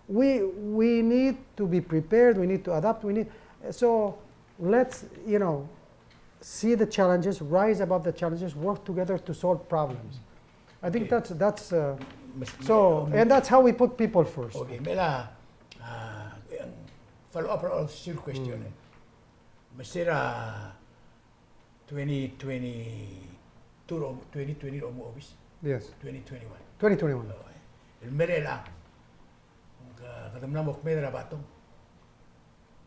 We, we need to be prepared, we need to adapt, we need, so let's, you know, see the challenges, rise above the challenges, work together to solve problems. I think that's, that's, uh, so, and that's how we put people first. Okay, me la, uh, follow up on your question. Me se er a twenty twenty-two, twenty twenty el mo obis. Yes. Twenty twenty-one. Twenty twenty-one. El mera el a Kede mla mo kmeed er a batong.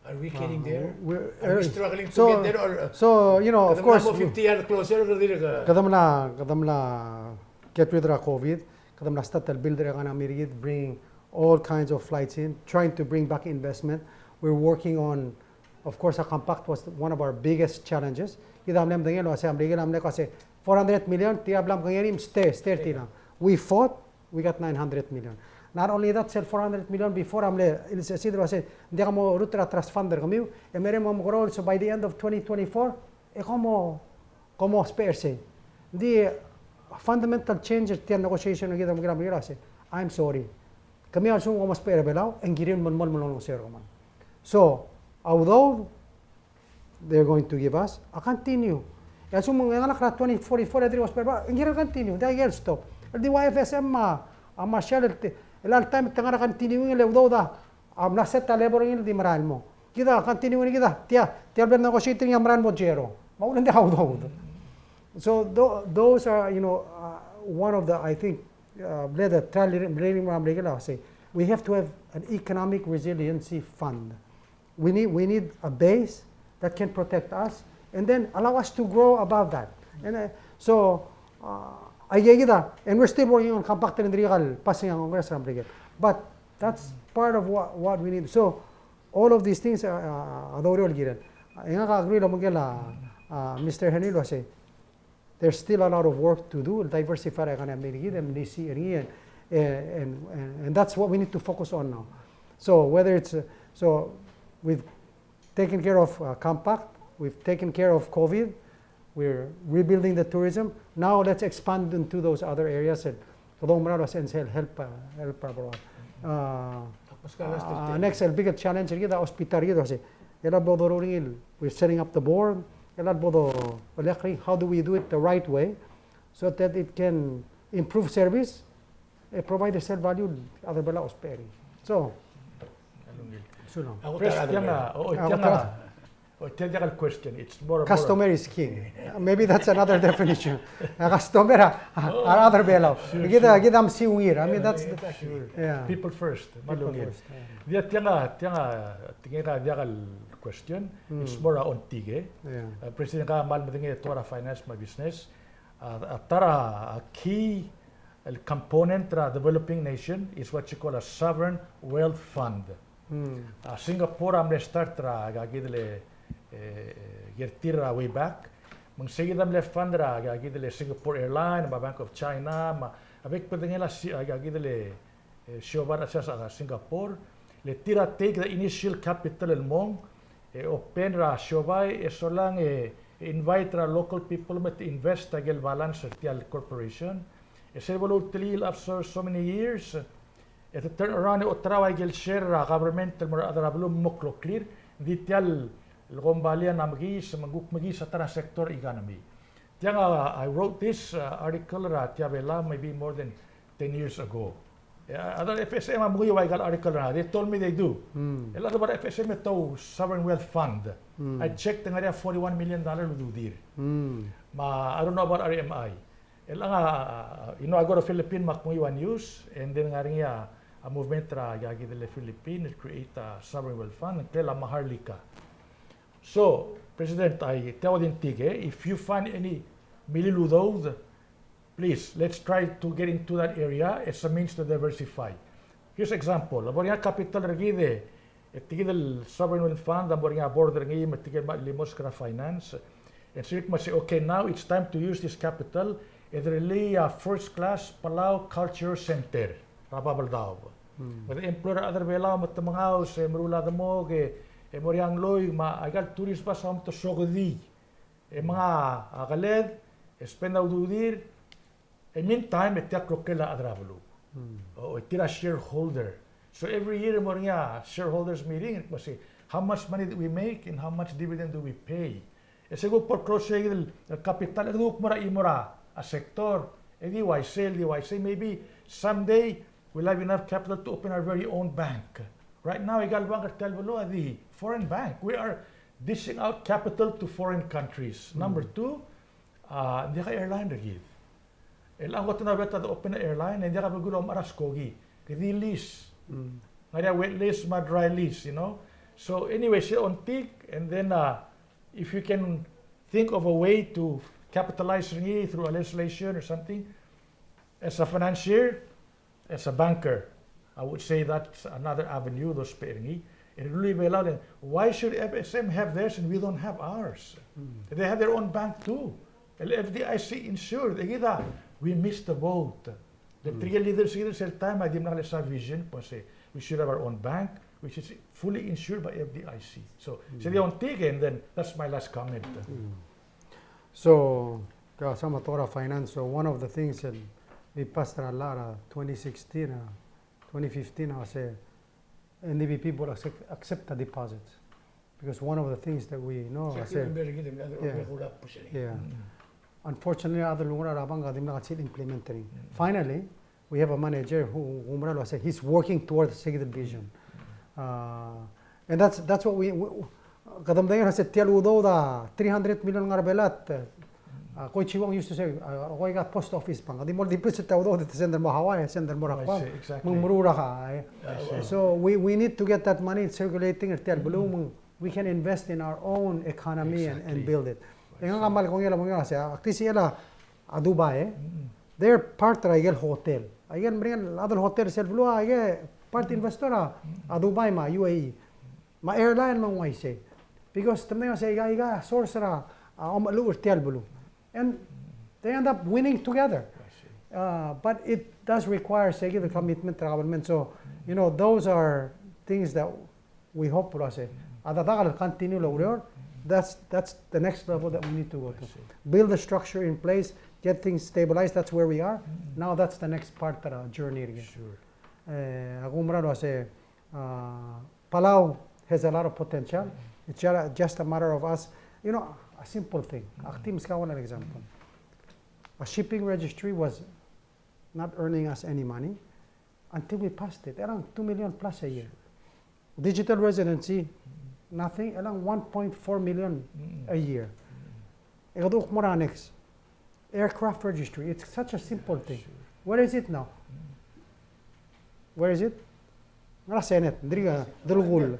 Are we getting there? Are we struggling to get there, or, uh, so, you know, of course, kede mla mo fifty yards closer, kede dirk, uh, kede mla, kede mla get rid er a COVID, kede mla start el build er a economy er kid, bringing all kinds of flights in, trying to bring back investment. We're working on, of course, a compact was one of our biggest challenges. Kid a mle medengei el uase a Merikel a mle ko se four hundred million, tia bla mkengei er ngii, mste, mste er tir a. We fought, we got nine hundred million. Not only that, sel four hundred million before a mle, el se, se, se, ng diak mo lmuut er a trust fund er kemiu, e merem a mo mekerang, so by the end of twenty twenty-four, e kom mo, kom mo ousbech er sei. Ng di fundamental change er tia el negotiation er kid el mle er a Merikel a se, I'm sorry. Kemiu a lsekum kom ousbech er a Belau, e ng kirir el melemolem el olengeseu er kemam. So, although they're going to give us a continue. E a lsekum ng ngalek er a twenty forty-four e dirk ousbech er a Belau, e ng kirir el continue, diak el stop. El di ua F S M me a, a Marshall el te, el all time te ngar er a continuing el udoud a, a mla set a level er ngii el di merael el mo. Kid a continuing er kid a, tia, tia el bla negotiate er ngii a merael el mo zero. Me a uchul e ng diak a udoud. So tho-, those are, you know, uh, one of the, I think, uh, le de trial, really, really, really, say, we have to have an economic resiliency fund. We need, we need a base that can protect us and then allow us to grow above that. And, uh, so, uh, aikakid a, and we're still working on compact el dirkak el passing a Congress er a Merikel. But that's part of what, what we need. So, all of these things, uh, uh, a doureor el kirel. E ngak a agree el obengkel a, uh, Mister Henry el uase, there's still a lot of work to do, diversify er a economy er kid, e mlisiich er ngii, and, and, and, and that's what we need to focus on now. So whether it's, uh, so we've taken care of, uh, compact, We've taken care of COVID. We're rebuilding the tourism. Now let's expand into those other areas. And kede oumera el uasei sel help, uh, help er a beluad. Uh, uh, next, el big challenge er kid a hospital er kid el uasei. Chelecha el bo doruul er ngii, we're setting up the board. Chelecha el bo do, how do we do it the right way so that it can improve service, e provide sel value el chad er a Belau a ousbech er ngii. So, so no. First, tiang a, o, o, tiang a, o, tiang a question. It's more, more customary is king. Maybe that's another definition. A customer a, a, a rechad er a Belau. Sure, kid a, sure. Kid a mesiungir. I mean, yeah, that's the, exactly. Yeah. People first. People first, yeah. Di tiang a, tiang a, tiang a, tiang a question. It's more a ongtik, e. Yeah. Uh, President, ke kmal medengei a tua er a finance me a business. A, a ta er a key el component er a developing nation is what you call a sovereign wealth fund. A Singapore a mle start er a, a kid el, e, e, er tir er a way back. Me ng sei kid a mle fund er a, a kid el Singapore Airline, me a Bank of China, me a bek el bedengel a si-, a kid el, e, siobai er a, a Singapore. Le tir a take the initial capital el mong, e open er a siobai, e solang e, e invite er a local people me te invest a ikel balance er tia el corporation. E sel bo lulterir after so many years, e te turn around e oterau a ikel share er a government el mo er a rechad er a beluu me mo kloklir, ng di tia el kombalii a mla mekiis, me ng kuk mekiis a ta er a sector economy. Tiang a, I wrote this, uh, article er a Tia Belau maybe more than ten years ago. E a, a F S M a menguiu a ikal article er ngak, they told me they do. El a rubak er a F S M e te sovereign wealth fund. I checked, ng ngar er ngii a forty-one million dollar el ududir. Me a, I don't know about R M I. El a, a, you know, I go to Philippines me ak menguiu a news, and then ng ngar er ngii a, a movement er a, a kid el Philippines, el create a sovereign wealth fund, ng klel a Maharlika. So, President, a tia el ongtik, e, if you find any milil udoud, please, let's try to get into that area as a means to diversify. Here's example. A bo er ngii a capital er kid, e tia kid el sovereign wealth fund a bo er ngii a board er ngii me tia kid el mle meskid er a finance. And so you must say, okay, now it's time to use this capital. E te rullii a first class Palau Culture Center er a Babeldaob. Me te employ er a rechad er a Belau me te mengaus, e meruul a demok, e, e mo er ngii a ngloik, me a ikal tourist bus a mo te sokedii. E menga a keled, e spend a ududir, e meantime, e tia kloklir a rechad er a beluu. O, e tir a shareholder. So every year, e mo er ngii a shareholders meeting, e kmo sei, how much money did we make and how much dividend do we pay? E se kuk bo el close a ikid el capital, e kede kuk mo er a chimo er a sector, e di uaisei, di uaisei, maybe someday we'll have enough capital to open our very own bank. Right now, ikal bank er tia el beluu a di foreign bank. We are dishing out capital to foreign countries. Number two, a, ng diak a airline er kid. E le ng kot el mla beta de open a airline, e ng diak a belkul a omechar a skoki. Ke di lease. Ng ngar er ngii a wet lease me a dry lease, you know. So anyway, se ongtik, and then, uh, if you can think of a way to capitalize er ngii through a legislation or something, as a financier, as a banker, I would say that's another avenue, those pay er ngii. And really be allowed, why should F S M have theirs and we don't have ours? They have their own bank too. El F D I C insured. E kid a, we missed the boat. The three leaders, leaders sel time, a dimlak lesa vision, kmo sei, we should have our own bank, which is fully insured by F D I C. So, se di ongtik, and then that's my last comment. So, ke soam a tekoi er a finance, so one of the things that we passed er a law er a twenty sixteen, uh, twenty fifteen, a se N D B P bo el accept, accept a deposit. Because one of the things that we know, I say, yeah. Unfortunately, a rechad el ngar er a bank a dimlak a sel implementing. Finally, we have a manager who, who mera el uasei, he's working towards the vision. Uh, and that's, that's what we, we, kede medengei el uasei tia el udoud a three hundred million el ngar er a Belau. Uh, Koi Chi Wong used to say, uh, koi a post office bank. Di mo deposit a udoud, di send el mo Hawaii, send el mo er a Guam. Me ng meruul er a, eh. So we, we need to get that money circulating er tia el beluu, me ng we can invest in our own economy and, and build it. E ngak a kmal kongei el mo er ngii el uasei, ak di sel a Dubai, e. They're part er a ikel hotel. A ikel meringel a chad el hotel sel beluu, a ikel part investor a, a Dubai me a U A E. Me a airline me ng uaisei. Because te medengei el uasei aika, aika source er a, a, omecheluch er tia el beluu. And they end up winning together. Uh, but it does require, sei kid, the commitment er a government. So, you know, those are things that we hope el uasei a dedak el continue el oureor, That's, that's the next level that we need to go to. Build the structure in place, get things stabilized, that's where we are. Now that's the next part of the journey again. Sure. Eh, ak oumera el uase, uh, Palau has a lot of potential. It's ju-, just a matter of us, you know, a simple thing. Ak di meskau a one example. A shipping registry was not earning us any money until we passed it. Around two million plus a year. Digital residency, nothing, around one point four million a year. E kede kuk mo er a next. Aircraft registry, it's such a simple thing. Where is it now? Where is it? Ngar er a Senate, ng dirk delkull.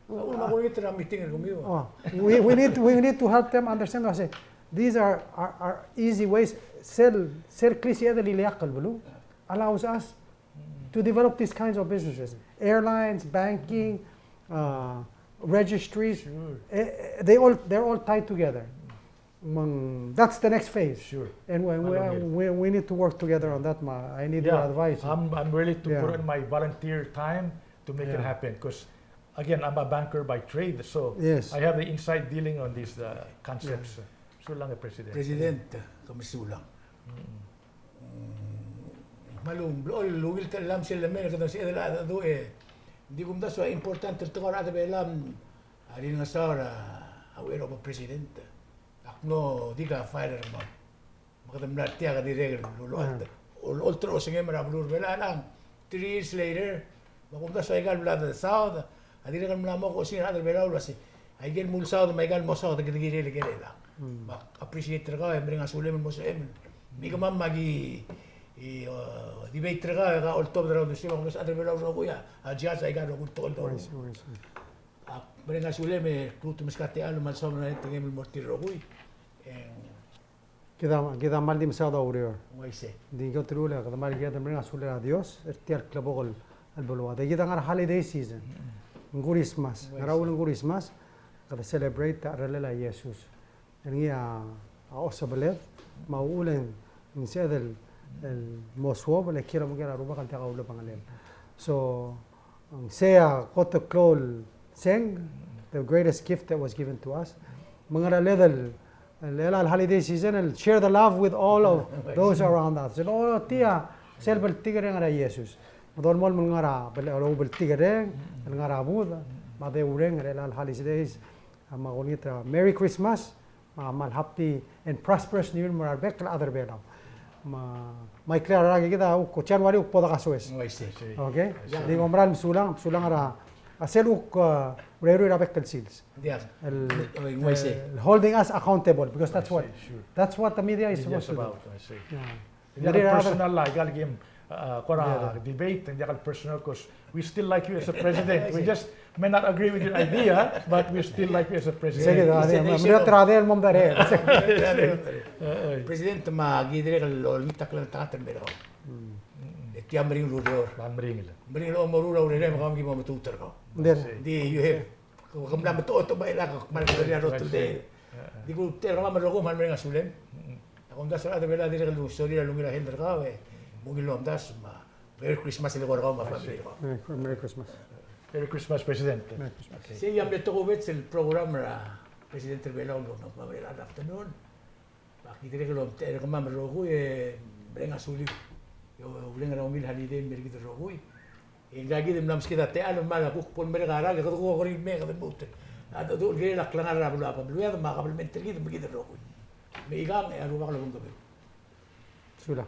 Oh, we, we need, we need to help them understand, uase, these are, are, are easy ways. Sel, sel klisichel el ileakl el beluu allows us to develop these kinds of businesses. Airlines, banking, uh, registries, eh, eh, they all, they're all tied together. Me ng, that's the next phase. Sure. And we, we, we, we need to work together on that, ma. I need your advice. I'm, I'm ready to put in my volunteer time to make it happen, 'cause again, I'm a banker by trade, so I have the inside dealing on these, uh, concepts. Sulang, President. President, kemiu sulang. Mm, me a lungil, ungil el telam sel lemei, kede sebeched el, a, du, e, di kumdasu a important el tekoi er a rechad er a Belau, a rirengesau er a, a uchei er a oba president. Ak mlo di ka file er kemam. Me kede mla er tia, kede dirrek el uluuchall. Uluuchall er a osengem er a beluu er a Belau, a lang, three years later, me kumdasu aika el bla de south, a dirrek el mla mo kosengei er a rechad er a Belau el uase, aike el mle south me aika el mo south, kede kirel el kirel a. Me ak appreciate er kau e mereng a sulem el mo sebechem. Me kemam me aki, e, o, debate er kau e ka oltobed er a uldesuem, me a rechad er a Belau el rokui a, a judge aika el rokui el tekoi el rokui. Ak mereng a sulem e kuk meskau a techall me a lsoam er a tekingem el mo er tir el rokui. E, Kid a, kid a kmal di mesaod a ureor. Ng uaisei. Ng di kot el uchul e kede kmal kired el mereng a sulir a Dios er tia el klebokel el beluu. Di kid a ngar er a holiday season. Ng Christmas. Ngar er a uchul ng Christmas, kede celebrate a cherellel a Jesus. El ngii a, a osebeled, me a uchul e ng sebeched el, el mo suobel e kiei er a omuchel a Rubak el diak a ulebengelel. So, Ng sei a kot el klou el seng, the greatest gift that was given to us. Me ng ngar er a led el, el, el holiday season, el share the love with all of those around us. El, o, tia, sel bltikerreng er a Jesus. Me dolemolem el ngar er a, bel-, el bltikerreng, el ngar er a budech, me a deurreng er a holidays. Me ak olengit er a Merry Christmas, me a kmal happy and prosperous New Year el mo er a rebek el chad er a Belau. Me, me a ikrel a rak e kid a kuk January kuk bo dekasoes. Ng uaisei. Okay? Ng di kom meral mesulang, mesulang er a, a sel kuk, e, urerir er a bek el sils. Diak. El, ng uaisei. El holding us accountable, because that's what, that's what the media is supposed to do. Diak el personal, a, ikel kim, a, kora debate, ng diak el personal, 'cause we still like you as a president. We just may not agree with your idea, but we still like you as a president. President, me aki dirrek el olengit a klengeltengat el mei er kau. E tia meringel el ureor. Meringel. Meringel el omeruul a urerem, me kau me ki mo metuut er kau. Di, you have Ke mla metochotoch me a chelecha, ke kmal klou a rotldel. Di kuk ta er kemam el rokui me a kmal mereng a sulem. Ak omdasu e a rechad er a Belau a dirrek el sorir a lungil a health er kau e mo ungil el omdasu me a Merry Christmas el eko er kau me a family er kau. Merry, Merry Christmas. Merry Christmas, President. Merry Christmas. Okay. Sei a mle tokubets el program er a President er a Belau el kemam er a afternoon. Me aki dirrek el omtechei er kemam el rokui e mereng a suliu. E oureng er a ungil holiday el mei er kid el rokui. E ngka kid el mla meskid a techall me a kuk bo lemerek a rak e kede kuk okerir el mei e kede lmuut. A dedu el kirel a klengar er a beluu, a beluad me a kabelment er kid me kid el rokui. Me ikang e a Rubak a lobengkemiu. Sulang.